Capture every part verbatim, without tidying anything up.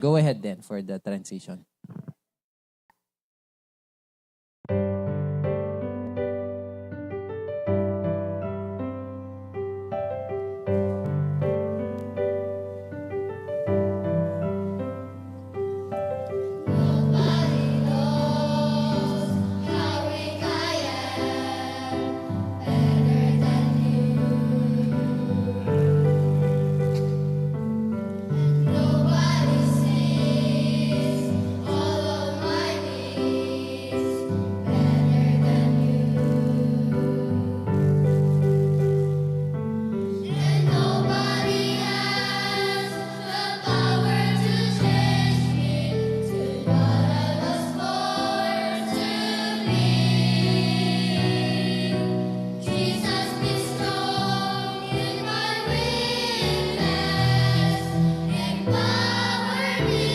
Go ahead then for the transition. Jesus, be strong in my weakness, empower me.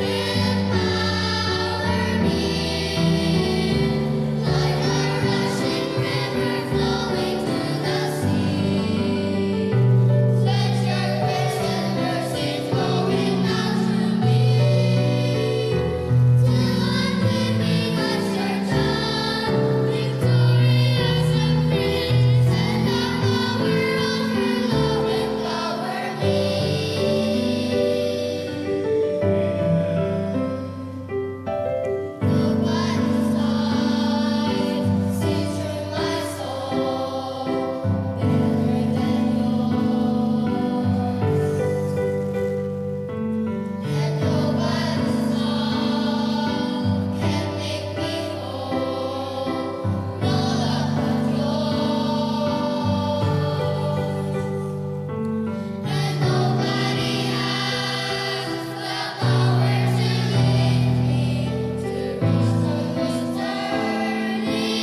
Empower me like a rushing river flowing to the sea. Let your grace and mercy flowing out through me. Till I'm living as your child, victorious and free. Send the power of your love, empower me. Nobody's life sees through my soul better than yours. And nobody's love can make me whole, no love but yours. And nobody has the power to lead me to reach the eternity.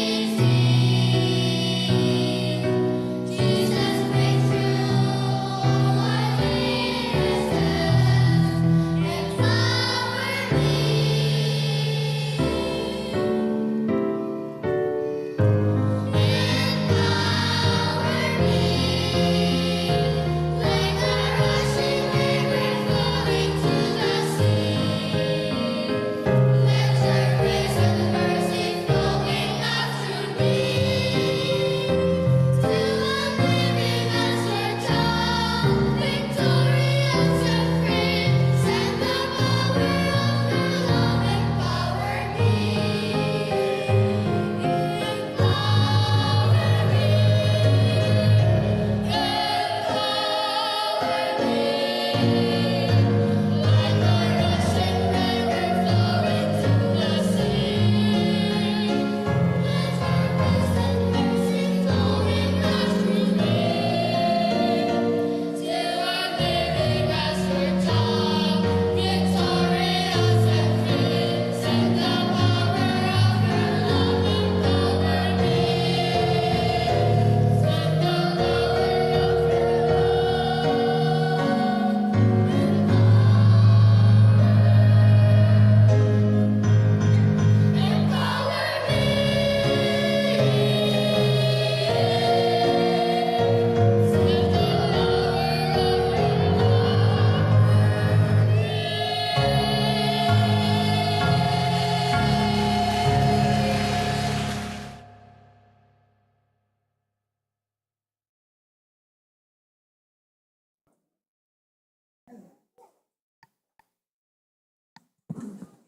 Jesus, break through all my weaknesses, empower me. Empower me like a rushing river flowing to the sea. Let your grace and mercy flowing out through me. Till I'm living as your child, victorious and free. Send the power of your love, empower me. Till I'm living as your child, victorious and free. Send the power of your love, empower me. Send the power of your love, empower me. Empower me.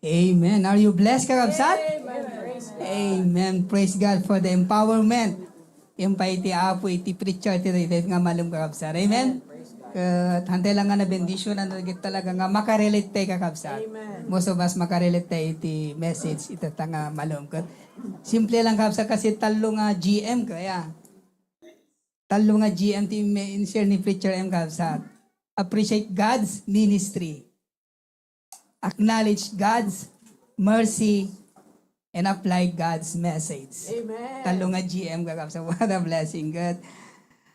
Amen. Are you blessed, kakabsat? Amen. Praise God. Amen. Praise God for the empowerment. Yan pay iti Apo, iti preacher, iti, iti nga malem, kakabsat. Amen? Ket hantay lang nga nabendisionan, talaga nga makarelate tayo, kakabsat. Amen. Most of us makarelate tayo iti message, ita nga malem. Ket simple lang, kakabsat, kasi tallo nga G M kaya. Tallo nga G M ti in-share ni Preacher M, kakabsat. Appreciate God's ministry. Acknowledge God's mercy and apply God's message. Amen. Tallo nga G M, kakabsat. What a blessing, God.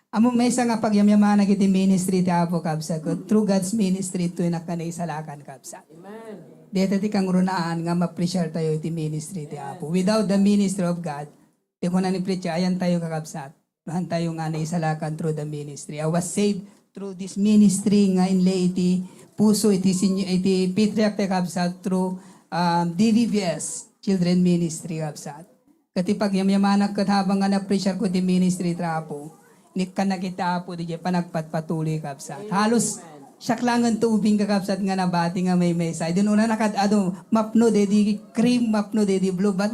Ammom, maysa nga pagyamyamanak iti ministry ti Apo, kabsat, ket through God's ministry, itoy nga naisalakan, kabsat. Amen. Dayta ti kangrunaan nga ma-appreciate tayo iti ministry ti Apo. Without the ministry of God, ti kuna ni preacher, ayan tayo, kakabsat. Hantayo nga naisalakan through the ministry. I was saved through this ministry nga inlay iti puso iti sinyo, iti patriarch ti kabsat through, um, D V B S, Children Ministry, kabsat. Ket ti pagyamyamanak ket habang nga na-pressure ko ti ministry ti Apo, inikkannak iti Apo, diay panagpatpatuloy, kabsat. Halos siak langen ti ubing, kakabsat, nga nabati nga maymaysa. Idi una nakad-ado, mapno, dedi cream, mapno, dedi blue, but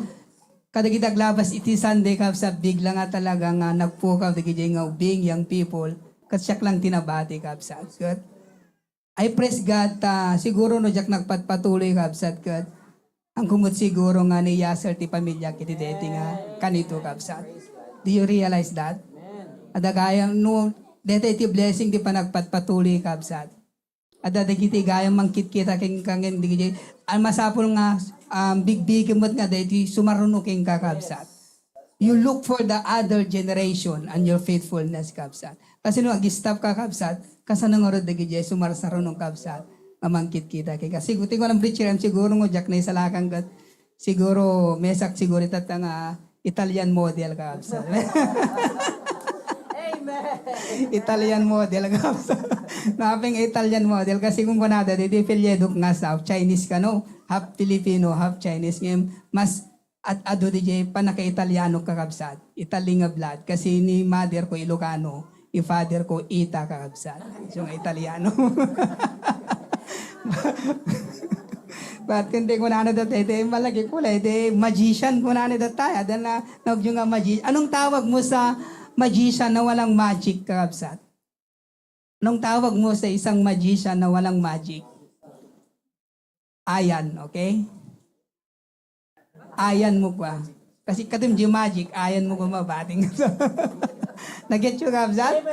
kadagiti aglabas iti Sunday, kabsat, bigla nga talaga nga nagpukaw dagiti nga ubing, young people. Ket siak lang ti nabati, kabsat. Ket I praise God ta siguro no diak nagpatpatuloy, kabsat, ket angko met siguro nga niyasel ti pamiliak iti daytoy nga kanito, kabsat. Do you realize that? Adda gayam no daytoy ti blessing ti panagpatpatuloy, kabsat. Adda dagiti gayam mangkitkita kenka ngem dagiti, a, masapul nga, um, bigbigem met nga daytoy sumaruno kenka, kabsat. You look for the other generation and your faithfulness, kabsat. Kasano ag-stop ka, kabsat? Kasano ngarud dagiti sumarsarunong, kabsat, nga mangkitkita kenka? Sigu-, ti kunam preacher, am, siguro nga diak naisalakan ket siguro, mesak siguro itatta nga Italian model, kabsat. Amen. Italian model, kabsat. Napin nga Italian model, kasi kung kunada, di, di apelyidok nga sa Chinese kano, half Filipino, half Chinese. Ngayon, mas at adu diay pannaka-Italiano, kakabsat. Italy nga blood. Kasi ni mother ko Ilocano, ni father ko Ita, kakabsat. So, nga Italiano. But kundi kunana dati, iti malagi ko la, iti magician kunana dati. Adda na, naugyo nga magi-, anong tawag mo sa magician na walang magic, kakabsat? Anong tawag mo sa isang magician na walang magic? Ayan, okay? Ayan mo kwa. Kasi kadim di magic, ayan mo kwa mabating. Naget yo, kabsat?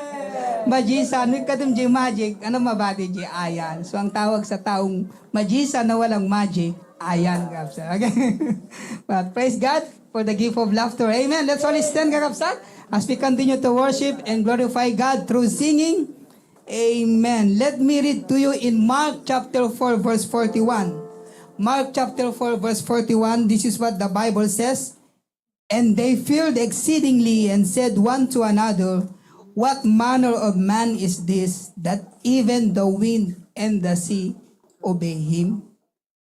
Magician, no kadim di magic, ano mabati di ayan? So, ang tawag sa taong magician na walang magic, ayan, kabsat. Okay? But praise God for the gift of laughter. Amen. Let's all stand, kakabsat, as we continue to worship and glorify God through singing. Amen. Let me read to you in Mark chapter four, verse forty-one. Mark chapter four, verse forty-one, this is what the Bible says. And they feared exceedingly and said one to another, "What manner of man is this, that even the wind and the sea obey him?"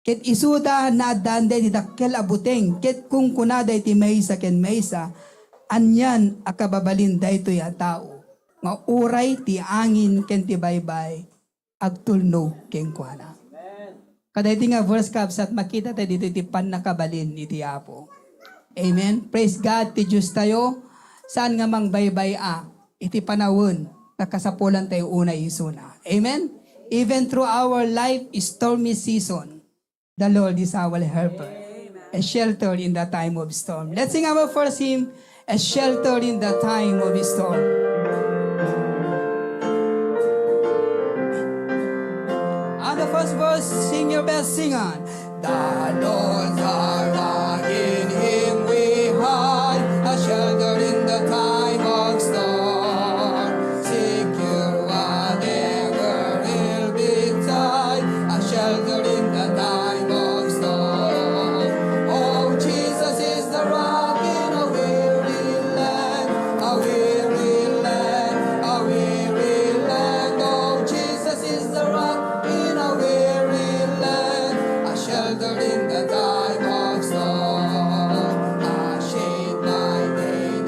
Ket isuda, naaddaan daydi dakkel a buteng, ket kunkunada iti maysa ken maysa, "Anian a kababalin daytoy a tao, nga uray ti angin ken ti baybay agtulnog kenkuana." Kadaydi nga verse, kabsat, makita tayo ditoy ti pannakabalin iti Apo. Amen. Praise God ti Diostayo. Saan nga mangbaybay-a iti panawen nga kasapulan tayo unay isuna. Amen. Even through our life stormy season, the Lord is our helper, a shelter in the time of storm. Let's sing our first hymn, "A Shelter in the Time of Storm." On the first verse, sing your best, sing on. The Lord's our rock, in Him we hide, a shelter in the time of storm. Secure whatever ill betide, a shelter in the time of storm. Oh, Jesus is the rock in a weary land, a weary land, a weary land. Oh, Jesus is the rock in a weary land, a shelter in the time of storm, a shade by day,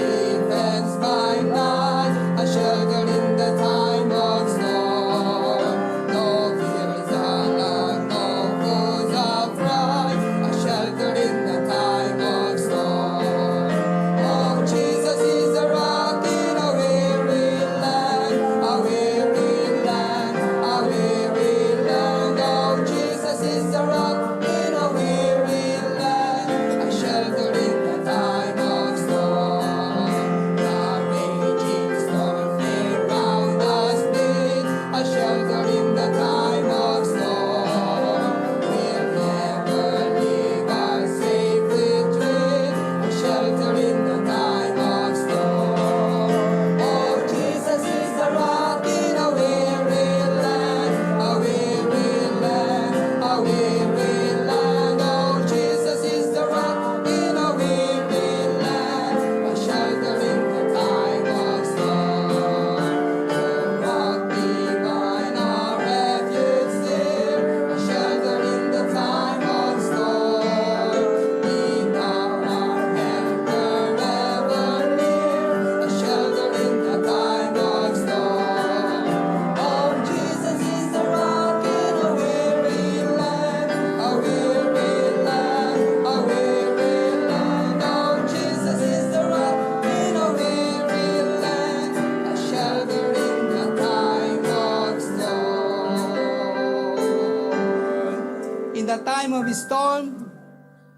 the time of storm,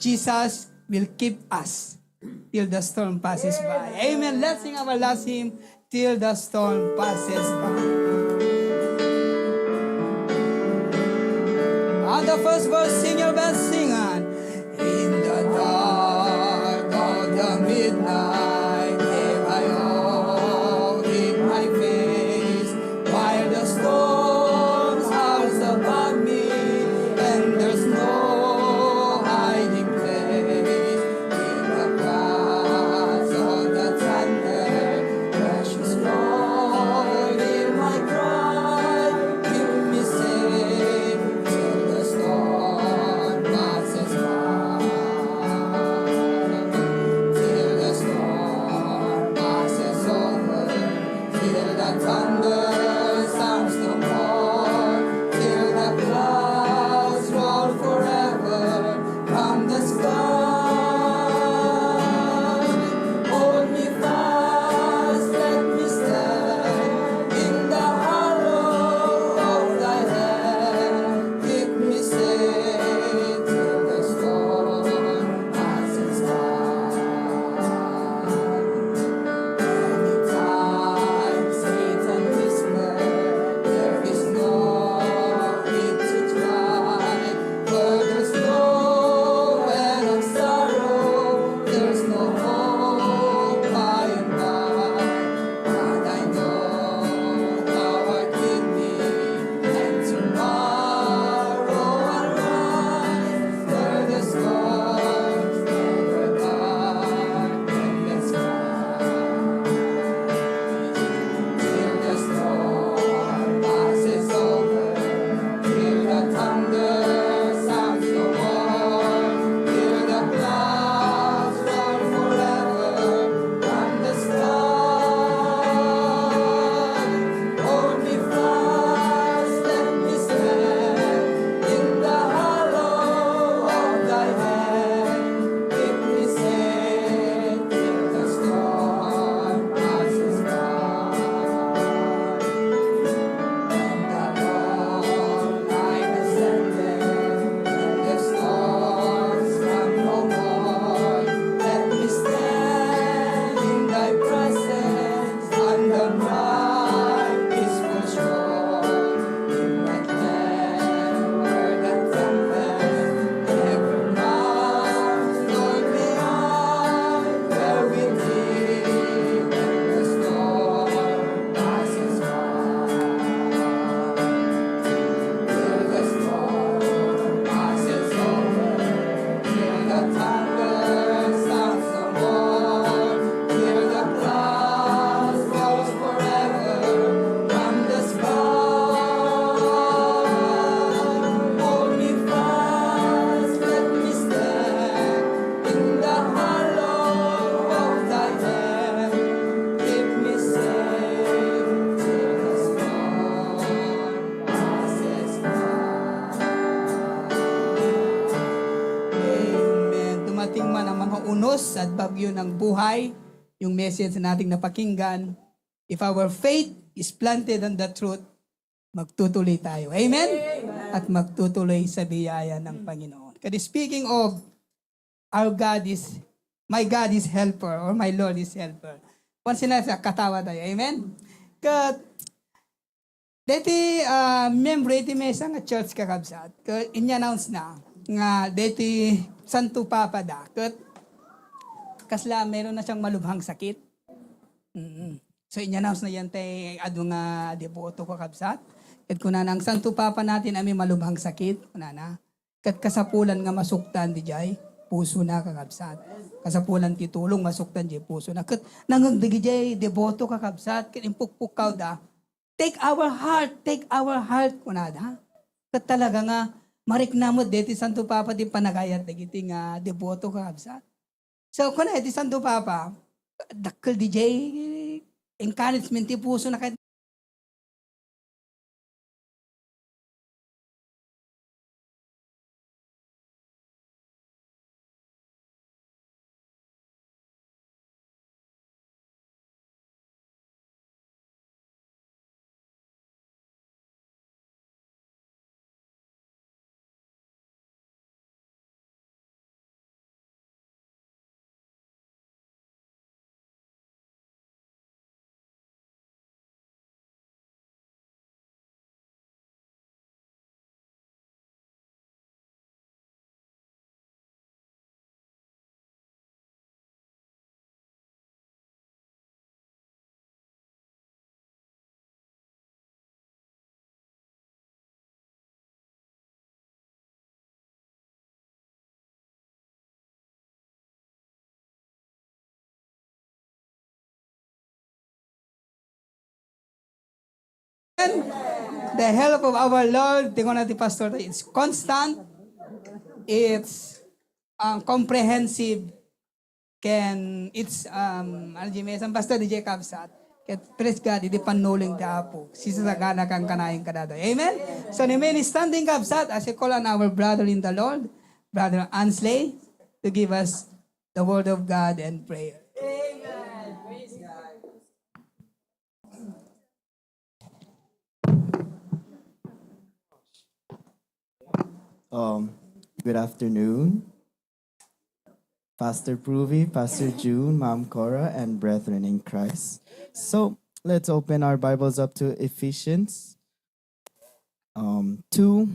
Jesus will keep us till the storm passes by. Amen. Let's sing our last hymn, Till the Storm Passes By. On the first verse, sing your best, sing on. In the dark of the midnight, there I hope in my face, while the storms house above me, and there's no hiding place. In the clouds of the thunder, precious Lord, hear my cry, keep me safe till the storm passes by. Till the storm passes over, till the thunder sounds no more, till the clouds roll forever from the sky. Hold me fast, let me stand in the hollow of thy hand. Keep me safe till the storm passes by. Anytime Satan whisper, there is no need to try, for there's no end of sorrow, there's no hope by and by. But I know thou art with me, and tomorrow I'll rise, where the storms never come and the sky. Till the storm passes over, till the thunder sounds no more, till the clouds roll forever from the sky. Hold me fast, let me stand in the hollow of thy hand. Keep me safe till the storm passes by. When the dawn light descended, and the storms come no more, let me stand in thy presence on the bright peaceful shore. In that land where the tempest never comes, Lord, may I dwell with thee when the storm passes by. Till the storm passes over, till the thunder sounds no more, till the clouds roll forever from the sky. Hold me fast, let me stand in the hollow of thy hand. Keep me safe till the storm passes by. Amen. Dumating man ang mga unos at bagyo ng buhay, yung message na ating napakinggan, if our faith is planted on the truth, magtutuloy tayo. Amen? Amen. At magtutuloy sa biyaya ng Panginoon. Kaya speaking of, our God is, my God is helper or my Lord is helper. Once in a while, katawa tayo. Amen? Ket, deti, ah, membro iti maysa nga church, kakabsat, ket in-announce na nga deti Santo Papa da, ket kasla meron na siyang malubhang sakit. Mm. So, in-announce na yan tay adu nga deboto, kakabsat. Ket kunana, "Ang Santo Papa natin amin malubhang sakit," kunana. Ket kasapulan nga masuktan diay pusona, kakabsat. Kasapulan ti tulong masuktan diay pusona. Ket nangngeg dagidiay deboto, kakabsat, ket impukpukkawda, "Take our heart, take our heart," kunada. Ket talaga nga marikna met deti Santo Papa ti panagayat dagiti nga deboto, kakabsat. So, kuna iti Santo Papa, dakkel didiay encouragement ti pusona ket The help of our Lord, tingon na ti pastor, it's constant, it's, um, comprehensive, ken it's, um, ano, Jimmy, San Pastor D J Kabsat. Ket praise God, iti pannulong ti Apo. Sisasagana kan kanayon kadata. Amen? So, remain standing, Kabsat, as I call on our brother in the Lord, Brother Ansley, to give us the word of God and prayer. Um, good afternoon, Pastor Pruvi, Pastor June, Ma'am Cora, and brethren in Christ. So let's open our Bibles up to Ephesians, um, two,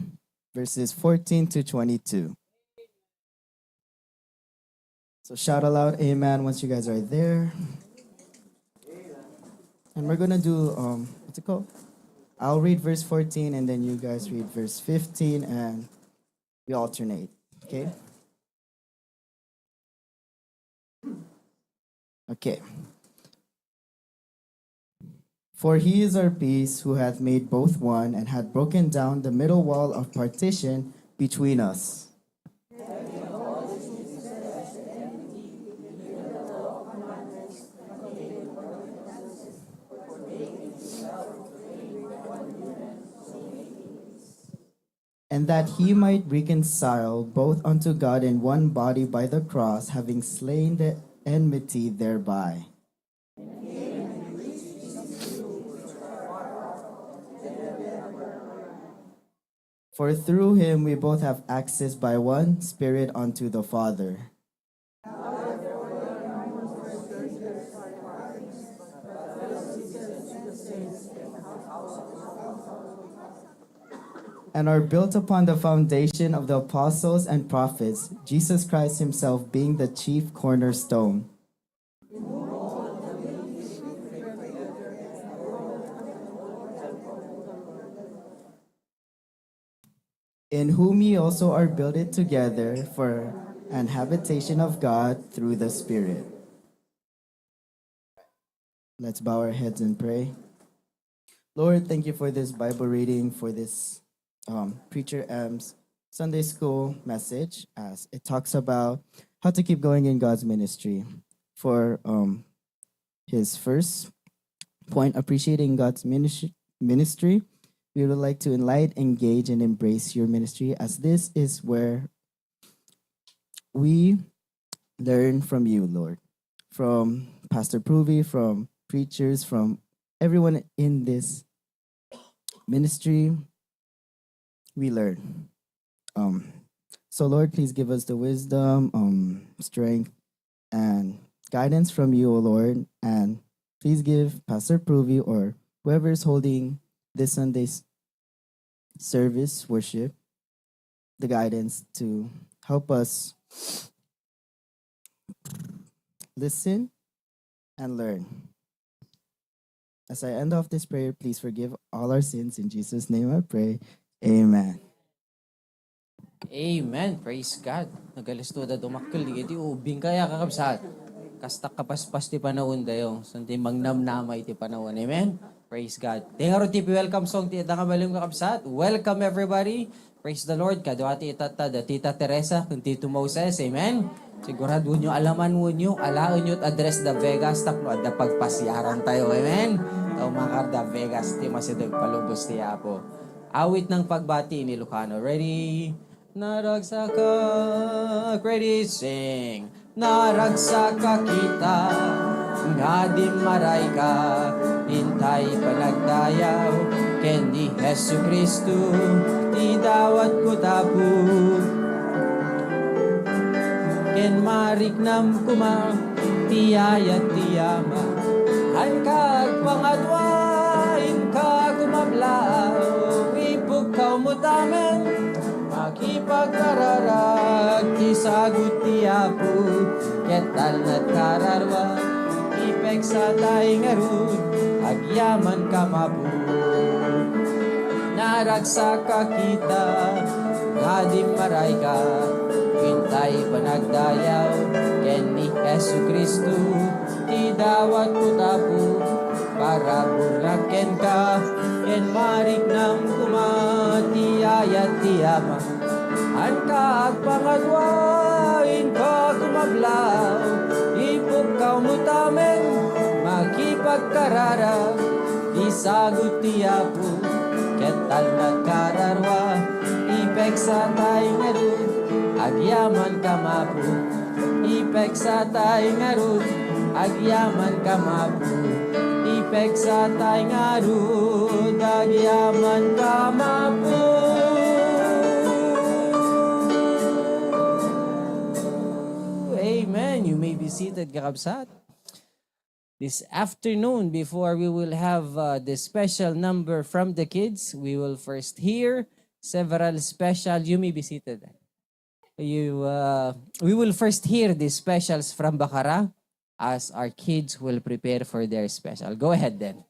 verses fourteen to twenty-two. So shout aloud, amen, once you guys are there. And we're gonna do, um, what's it called? I'll read verse fourteen and then you guys read verse fifteen and we alternate, okay? Okay. For he is our peace, who hath made both one, and hath broken down the middle wall of partition between us. And that he might reconcile both unto God in one body by the cross, having slain the enmity thereby. For through him we both have access by one Spirit unto the Father. And are built upon the foundation of the apostles and prophets, Jesus Christ himself being the chief cornerstone. In whom ye also are builded together for an habitation of God through the Spirit. Let's bow our heads and pray. Lord, thank you for this Bible reading, for this, um, Preacher M's Sunday school message as it talks about how to keep going in God's ministry. For, um, his first point, appreciating God's ministry, ministry, we would like to enlighten, engage, and embrace your ministry, as this is where we learn from you, Lord, from Pastor Pruvi, from preachers, from everyone in this ministry. We learn. Um, so, Lord, please give us the wisdom, um, strength, and guidance from you, O Lord. And please give Pastor Pruvi or whoever is holding this Sunday's service worship the guidance to help us listen and learn. As I end off this prayer, please forgive all our sins. In Jesus' name I pray. Amen. Amen. Praise God. Nagalisto da dumakkel di iti ubing kaya, kakabsat. Kasta kapaspas ti panaon dayo. Santi magnamnama iti panaon. Amen. Praise God. Ti ngarud ti welcome song ti ita nga balem, kakabsat. Welcome everybody. Praise the Lord. Kadua ti itatta da Tita Teresa ken Tito Moses. Amen. Siguraduenyo alamanenyo, alaenyo ti address da Vegas tapno adda pagpasiaran tayo. Amen. Tao makar da Vegas ti masideg palubos ti Apo. Awit nang pagbati ni Lucano. Ready? Naragsakak. Ready? Sing. Naragsakak ita nga dimmarayka, intay panagdayaw ken ni Jesu-Cristo ti dawatko tapu. Ken mariknam koma ti ayat ti Ama, haanka agpangadua, inka kumablaaw, ipukkaw met amin. Makipagkararag ti sagut ti Apo, ket talna ti kararua, ipeksatay ngarud, agyamanka mapu. Naragsakak ita nga dimmarayka, intay panagdayaw ken ni Jesu-Cristo, ti dawatko tapu, paraburnak kenka, Mariknam koma ti ayat ti Ama. Anta agpangagua, inka kumablaw, ipukkaw met amin, makipagkararag, isagut ti Apo, ket talna kararua, ipeksa tay ngarud, agyaman ka mapu. Ipeksa tay ngarud, agyaman ka mapu. Ipeksa tay ngarud, agyaman ka mapu. Amen. You may be seated, kakabsat. This afternoon, before we will have, uh, the special number from the kids, we will first hear several special, you may be seated. You, uh, we will first hear the specials from Bacara as our kids will prepare for their special. Go ahead then.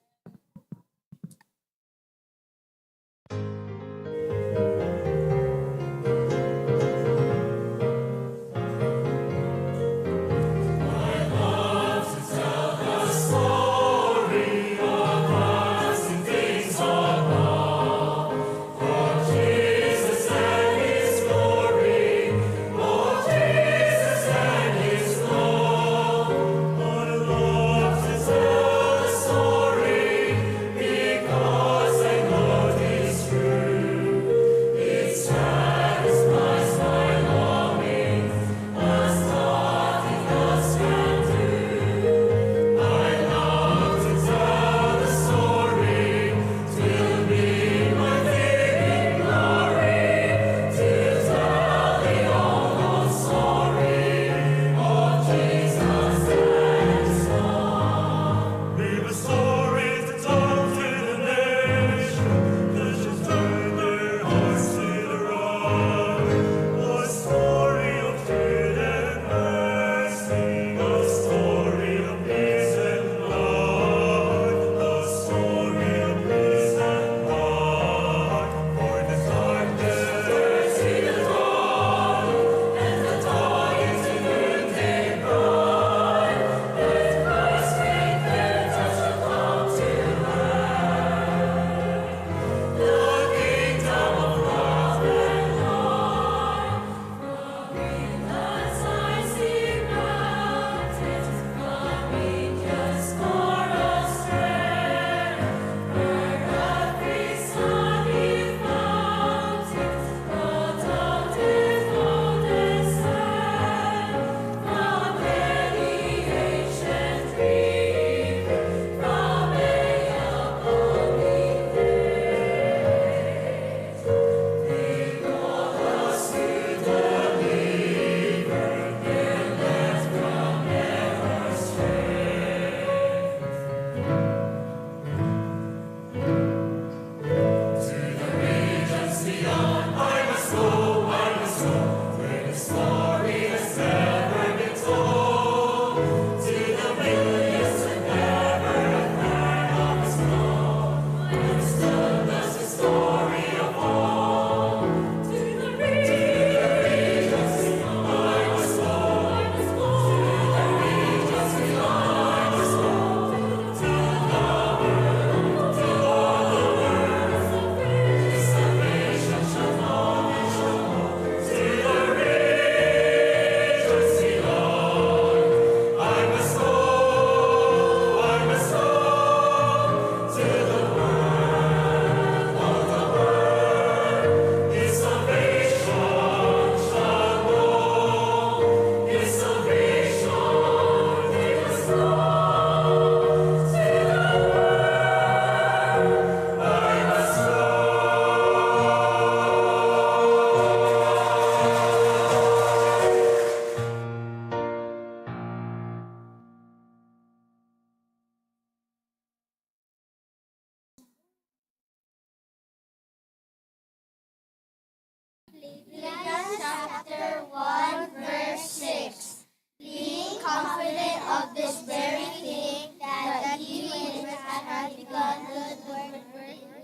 Philippians chapter one, verse six. Being confident of this very thing, that he which hath begun good work in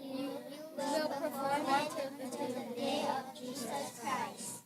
you will perform it until the day of Jesus Christ.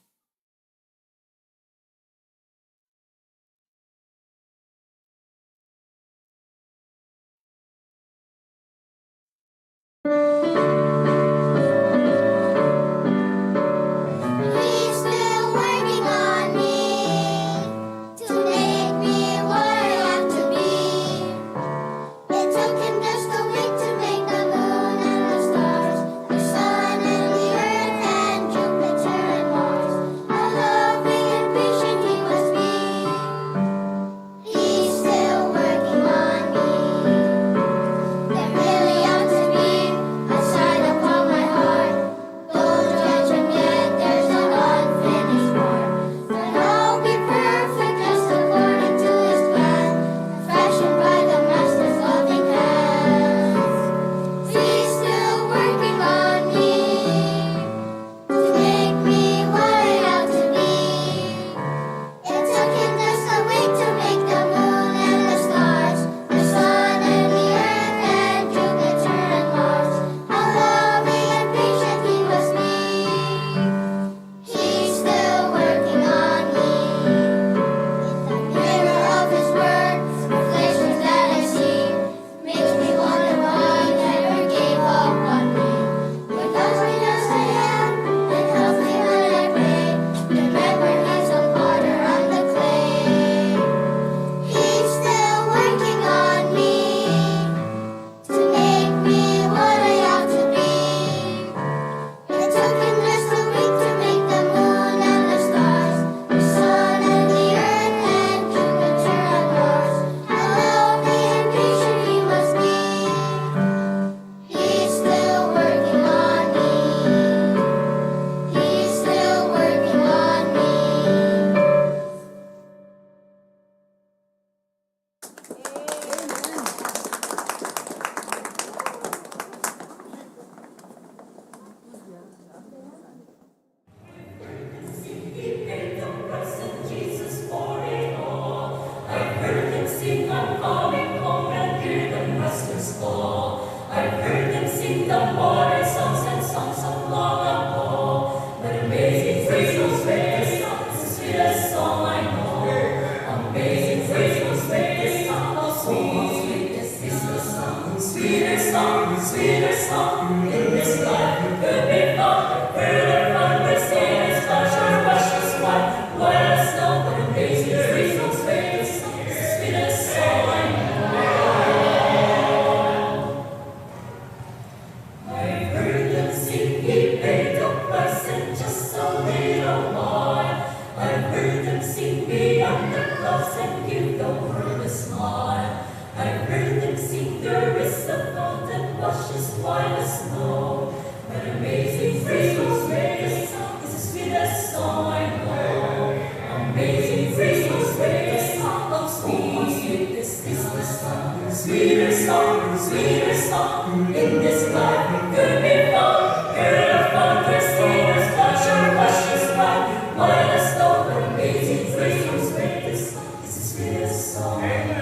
Amazing grace, how sweet the sound. It's the sweetest song I know. Amazing grace, how sweet the sound. Who once lived this is the sound. Sweeter sound, sweeter sound. In this life could be found. Heard of other singers, but your precious life. Why the sound? Amazing grace, how sweet the sound. It's the sweetest song I know.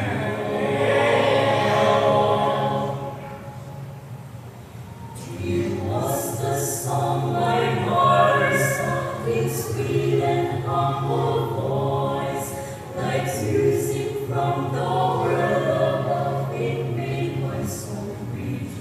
It was the song my mother sang in sweet and humble voice, like music from the world above. It made my soul rejoice.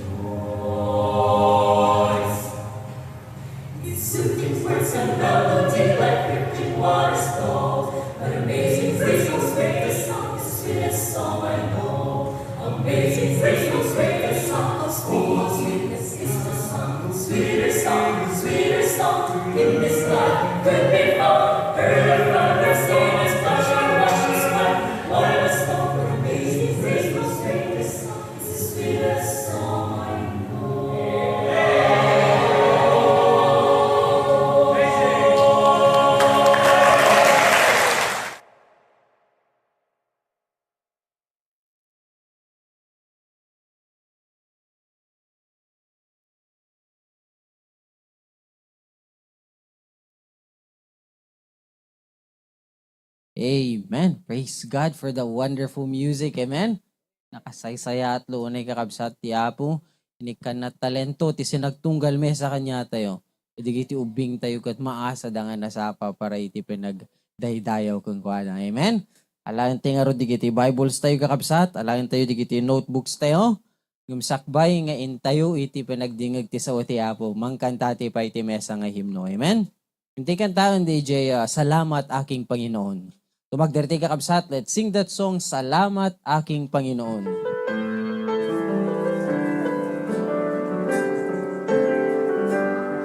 Its soothing words and melody like rippling waters flow. But amazing grace, how sweet the sound, the sweetest song I know. Amazing grace, how sweet the sound, how sweet, how sweet this is the sound, sweeter sound, sweeter sound in this life could be found. Heard of other singers, but your precious life, why the sound, but amazing grace, how sweet the sound. Amen. Praise God for the wonderful music. Amen. Nakasaysayaat unay, kakabsat, ti Apo. Inikkan na talento ti sinagtunggal mesa kaniatayo. Dagiti ubbingtayo ket maasada nga nasapa para iti panagdaydayaw kenkuana. Amen. Alaentayo ngarud dagiti Bibles tayo, kakabsat. Alaentayo dagiti notebooks tayo. Ngem sakbay nga intayo iti panagdingeg ti sao ti Apo, mangkanta ti pay ti mesa nga himno. Amen? Inti kantaen D J, ah, Salamat Aking Panginoon. Tumagder ti kakabsat, let's sing that song, Salamat Aking Panginoon.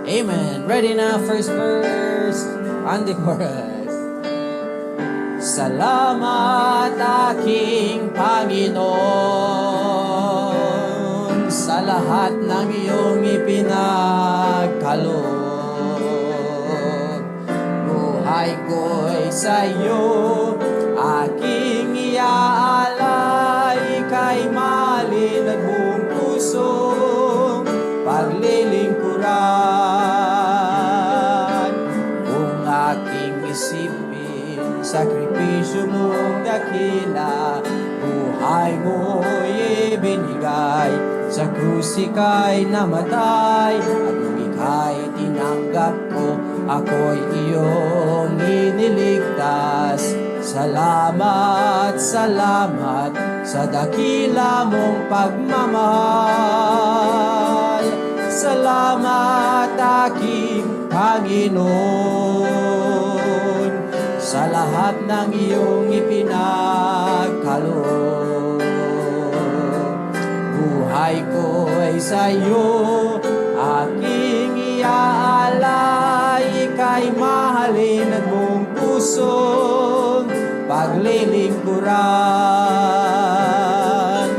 Amen. Ready na, first verse and the chorus. Salamat, aking Panginoon, sa lahat ng iyong ipinagkaloob. Buhay ko'y sa'yo, aking iaalay, ika'y mahalin at buong pusong paglilingkuran. Kung aking isipin, sakripisyo mong dakila, buhay mo'y ibinigay, sa krus ika'y namatay, at nung ika'y tinanggap ko, ako'y iyong iniligtas. Salamat, salamat sa dakila mong pagmamahal. Salamat, aking Panginoon, sa lahat ng iyong ipinagkaloob. Buhay ko'y sa'yo, aking iaalay, ika'y mahalin at buong pusong paglilingkuran.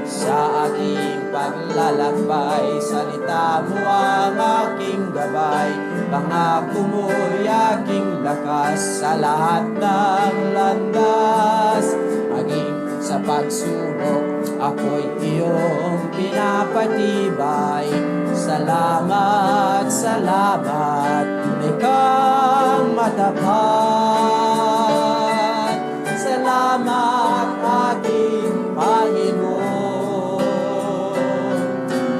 Sa aking paglalakbay, salita mo ang aking gabay. Pangako mo'y aking lakas sa lahat ng landas. Maging sa pagsubok, ako'y iyong pinapatibay. Salamat, salamat, tunay kang matapat. Salamat, aking Panginoon,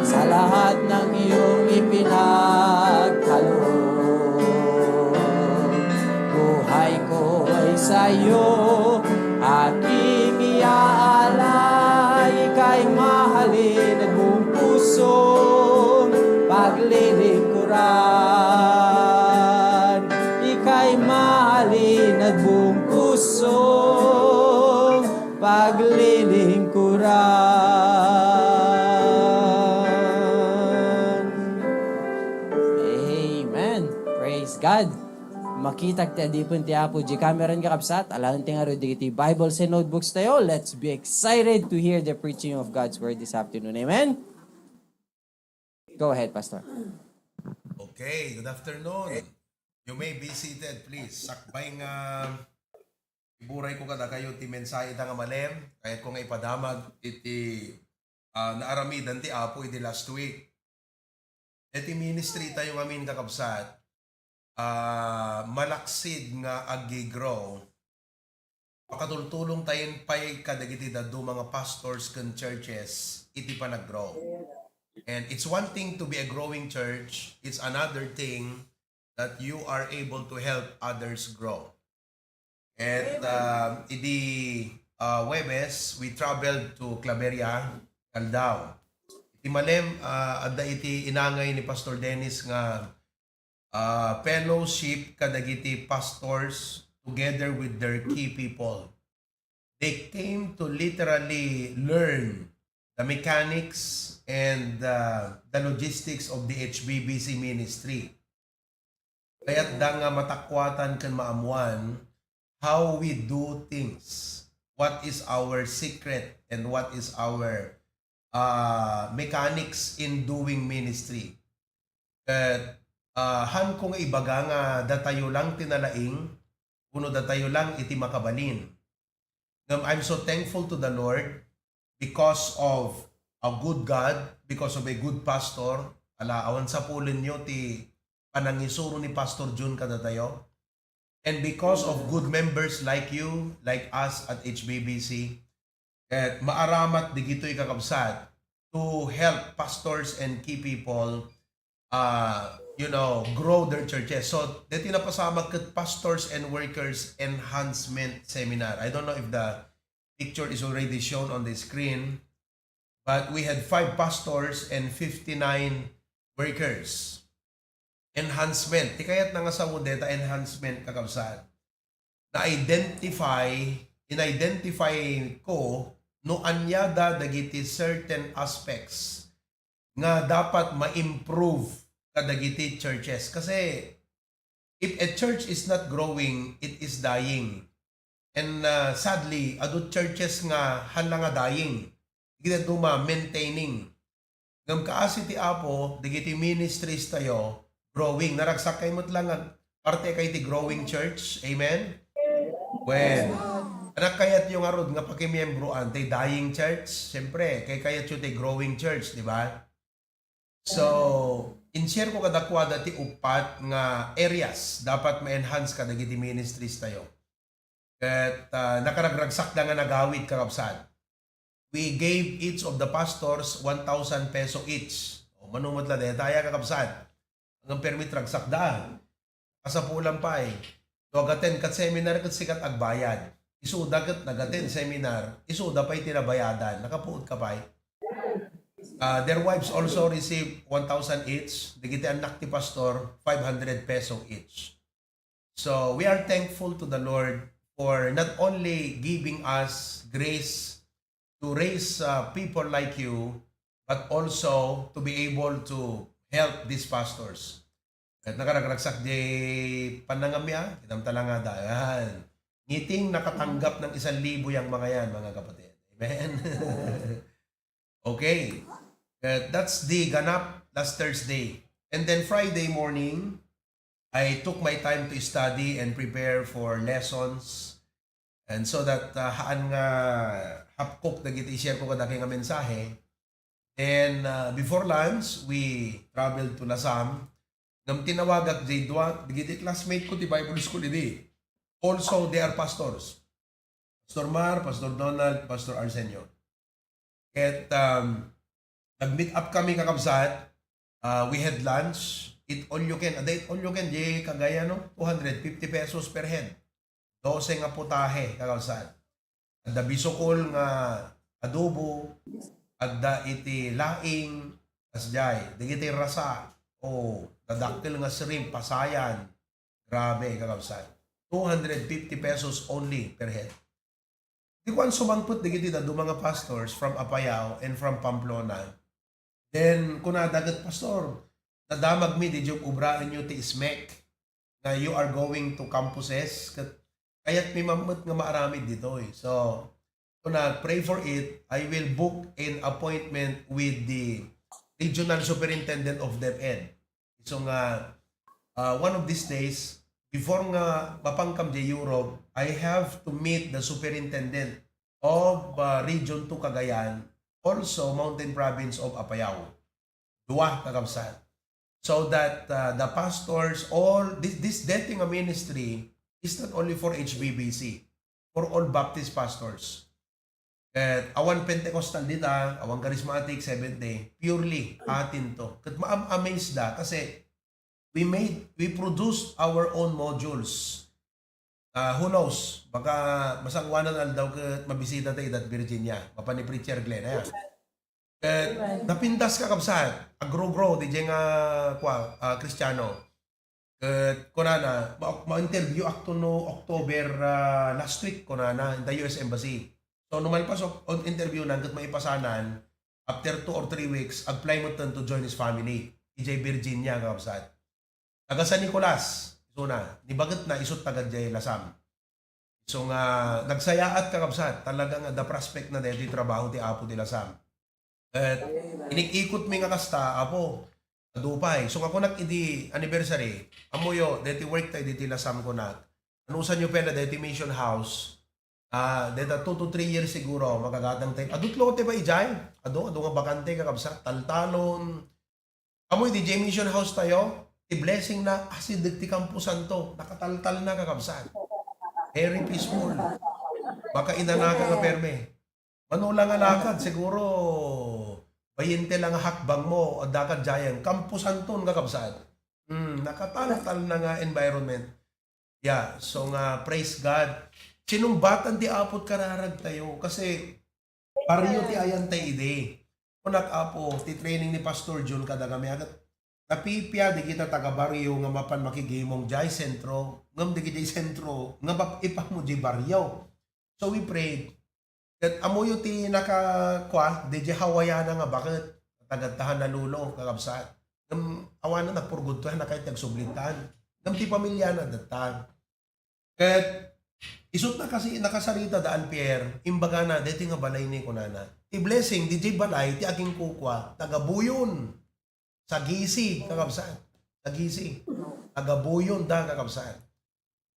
sa lahat ng iyong ipinagkaloob. Buhay ko'y sa'yo, aking iaalay, ika'y mahalin at buong pusong paglilingkuran. Ika'y mahalin at buong pusong paglilingkuran. Amen. Praise God. Makitak ti adipen ti Apo di kameran, kakabsat. Alaen ti ngarud dagiti Bibles and notebooks tayo. Let's be excited to hear the preaching of God's Word this afternoon. Amen? Go ahead, Pastor. Okay, good afternoon. You may be seated, please. Sakbay nga iburay ko kadakayo ti mensahe ita nga malem, kayat ko nga ipadamag iti, ah, naaramidan ti Apo idi last week. Iti ministry tayo ngamin, kakabsat, ah, malaksid nga ag-grow, makatultulong tayo pay kadagiti dadduma nga pastors ken churches iti panag-grow. And it's one thing to be a growing church, it's another thing that you are able to help others grow. At, um, idi, uh, Huwebes, we traveled to Claveria, Caldao. Iti malem, uh, adda iti inangay ni Pastor Dennis nga, uh, fellowship kadagiti pastors together with their key people. They came to literally learn the mechanics and, uh, the logistics of the H B B C ministry. Kayatda nga matakuatan ken maammuan how we do things. What is our secret and what is our, uh, mechanics in doing ministry? Ket, uh, haan ko nga ibaga nga datayo lang ti nalaing, wenno datayo lang iti makabalin. Ngem I'm so thankful to the Lord because of a good God, because of a good pastor. Ala, awan sapulenyo ti panangisuro ni Pastor Jun kadatayo. And because of good members like you, like us at H B B C, ket maaramat digitoy, kakabsat, to help pastors and key people, uh, you know, grow their churches. So, deti napasamak ket Pastors and Workers Enhancement Seminar. I don't know if the picture is already shown on the screen, but we had five pastors and fifty-nine workers. Enhancement. Ti kayatna nga sao deta enhancement, kakabsat. Na-identify, in-identify ko no ania da dagiti certain aspects nga dapat ma-improve kadagiti churches. Kasi if a church is not growing, it is dying. And, uh, sadly, adu churches nga haan la nga dying. Dagiti dadduma, maintaining. Ngem kaasi ti Apo, dagiti ministries tayo, growing. Naragsakkay met la nga parte kay ti growing church. Amen? Wen, anak kayatyo ngarud nga pakimiembroan ti dying church? Siyempre, kay kayatyo ti growing church, di ba? So, in-share ko kadakuada ti uppat nga areas dapat ma-enhance kadagiti ministries tayo. Ket, ah, nakaragragsakda nga nagawid, kakabsat. We gave each of the pastors one thousand peso each. O, mano met la deta aya, kakabsat. Hanggang permit ragsakda. Kasapulan pay. No ag-attend kat seminar ket sika ti agbayad. Isuda ket nag-attend seminar, isuda pay ti nabayadan. Nakapuot ka pay. Ah, their wives also receive one thousand each. Dagiti annak ti pastor, five hundred peso each. So we are thankful to the Lord for not only giving us grace to raise, uh, people like you, but also to be able to help these pastors. Ket nakaragragsak di panangamia, kitam talaga da. Yan. Ngiting nakatanggap ng isang libo yang mga yan, mga kapatid. Amen. Okay. Uh, that's the ganap last Thursday. And then Friday morning, I took my time to study and prepare for lessons. And so that, uh, haan nga hapkok dagiti i-share ko kadagiti nga mensahe. Then, uh, before lunch, we traveled to Lasam. Ngem tinawagak jay dua, dagiti classmate ko ti Bible school idi. Also, they are pastors. Pastor Mar, Pastor Donald, Pastor Arsenio. Ket, um, nag-meet up kami, kakabsat. Uh, we had lunch. Eat all you can. Ada eat all you can, di kagaya, no? Two hundred fifty pesos per head. Dose nga putahe, kakabsat. Adda bisukol nga adobo, adda iti laing, kasjay, dagiti rasa, o dadakkel nga shrimp, pasayan. Grabe, kakabsat. Two hundred fifty pesos only per head. Di kuan sumangpet dagiti dadduma nga pastors from Apayao and from Pamplona. Then, kunada ket, "Pastor, nadamagmi, diyo ubraenyo ti SMEC nga you are going to campuses, ket kayatmi mammet nga maaramid ditoy." So, kuna, "Pray for it. I will book an appointment with the, regional superintendent of DepEd. So nga, ah, one of these days, before nga mapankam diay Europe, I have to meet the superintendent of, ah, Region two Cagayan, also Mountain Province of Apayao. Dua, kakabsat. So that, ah, the pastors, all this, this dating a ministry is not only for H B B C, for all Baptist pastors. Ket awan Pentecostal dita, awan Charismatic, Seventh Day, purely atin to. Ket ma-am-amaze da kasi we made, we produced our own modules. Ah, who knows? Baka masangoanan aldaw ket mabisita ta idat Virginia, mapan ni Preacher Glenn, aya. Ket napintas, kakabsat, agrugro, diay nga, kua, ah, Kristiano. Ket kunana, ma-, ma-interview ak to no October, ah, last week, kunana, in the U S Embassy. So, no malpas ok-, on interview nan, ket maipasanan, after two or three weeks, ag-fly metten to join his family. Idiay Virginia, kakabsat. Taga San Nicolas, isuna, ni bagetna, isut taga diay Lasam. So nga, nagsayaat, kakabsat, talaga nga the prospect na daytoy trabaho ti Apo ti Lasam. Ket inik-ikot mi nga kasta, Apo, adu pay. So nga kunak idi anniversary, ammoyo, deti work tayo deti Lasam kunak. Anusanyo pay la deti Mission House. Ah, deta two to three years siguro, magagatang tayo. Adu ti lote pay idiay. Adu, adu nga bakante, kakabsat. Taltalon. Ammoy, diay Mission House tayo, ti blessing na, asideg ti kamposanto. Nakataltal na, kakabsat. Very peaceful. Baka inanaka nga perme. Mano la nga lakad, siguro, bayente la nga hakbang mo, adda kad diayen. Kamposanton, kakabsat. Hmm, nakataltal na nga environment. Yeah, so nga, praise God. Sinungbatan ti Apo ti kararag tayo. Kasi, barrio ti ayan tayo idi. Kunak, Apo, ti training ni Pastor Jun kadagami, agat napipia di kita taga barrio nga mapan makigimong diay sentro, ngem di diay sentro, nga map-, ipakmo diay barrio. So we prayed that ammoyo ti naka-, kua, di diay Hawaiana nga baket, tagadtahan na lolo, kakabsat. Ngem awanan nagpurgod to, nakayat ti agsublit taan. Ngem ti pamiliana, dattan. Ket isut na kasi nakasarita da Alpier, imbagana, deti nga balay ni kunana. Ti blessing, di diay balay, ti agingkukua, taga Buyon. Sagisi, kakabsat. Sagisi. Taga Buyon da, kakabsat.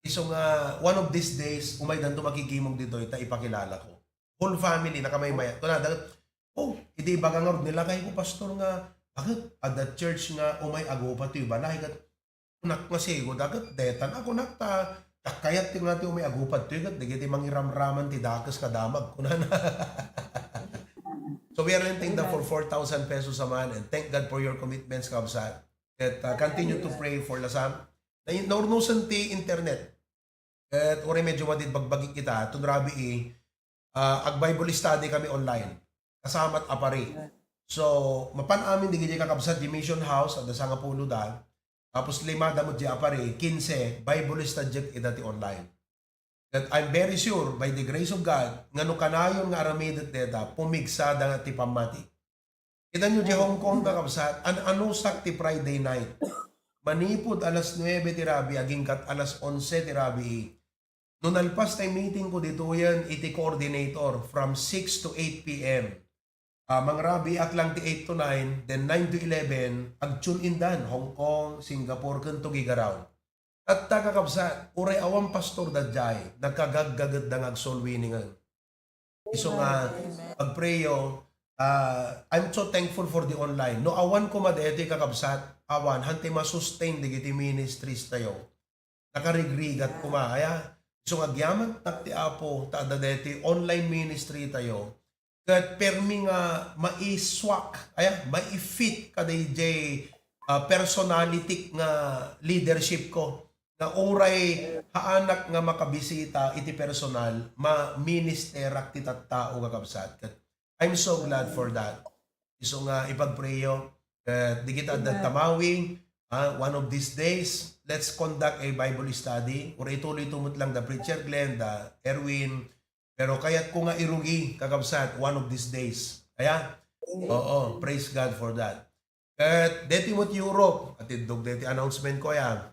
Isu nga, one of these days, umaydanto makigimog ditoy, ta ipakilala ko. Whole family, nakamaymaya. Kuna, dagat, oh, iti ibaga ngarud, nilakay ko, pastor, nga, bakit? Adda church nga, umay agupa toy balay, kat, kunak nga sigo, dagat, detan, ah, kunak ta, kayat ti nga ti umay agupa toy, kat, dagiti mangiramraman ti dakes kadamag, kunana. So we are renting them for four thousand pesos a month, and thank God for your commitments, kabsat. Ket, ah, continue to pray for Lasam. Na-, naurnosen ti internet. Ket uray medyo madi ti bagbagi kita, ton rabii, ah, ag-Bible study kami online. Kasamat a pari. So, mapan amin digidiay kakabsat di Mission House, adda sangapulo da. Tapos lima da met di a pari, kinse, Bible study ida ti online. That I'm very sure, by the grace of God, nga no kanayon nga aramidek deta, pumigsa da ti pammati. Kita nyo, di Hong Kong, kakabsat, an-, anusak ti Friday night. Manipud alas nuebe ti rabii, aginggat alas onse ti rabii. No nalpas tay meeting ko ditoyen iti coordinator from six to eight P M. Ah, mangrabiak lang ti eight to nine, then nine to eleven, ag-tune in dan, Hong Kong, Singapore, ken to gigaraw. Tatta, kakabsat, uray awan pastor daydiay, nagkagaggagetda nga ag-soul winning. Isu nga, pagprayo, ah, I'm so thankful for the online. No awan koma daytoy, kakabsat, awan, hantay masustain dagiti ministries tayo. Nakarigrigat koma, aya. Isu nga agyaman tak ti Apo, ta adda daytoy online ministry tayo. Ket permi nga maiswak, aya, maifit kadaydiay, ah, personality nga leadership ko. Nga uray haanak nga makabisita iti personal, ma-ministerak ti tattao, kakabsat. Ket I'm so glad for that. Isu nga ipagprayo, ket di kita adda tamawi, ah, one of these days, let's conduct a Bible study. Uray ituloy to met lang da Preacher Glenn, da Erwin, pero kayat ko nga irugi, kakabsat, one of these days. Aya? Oo, praise God for that. Ket deti met Europe, atiddog deti announcement ko, aya.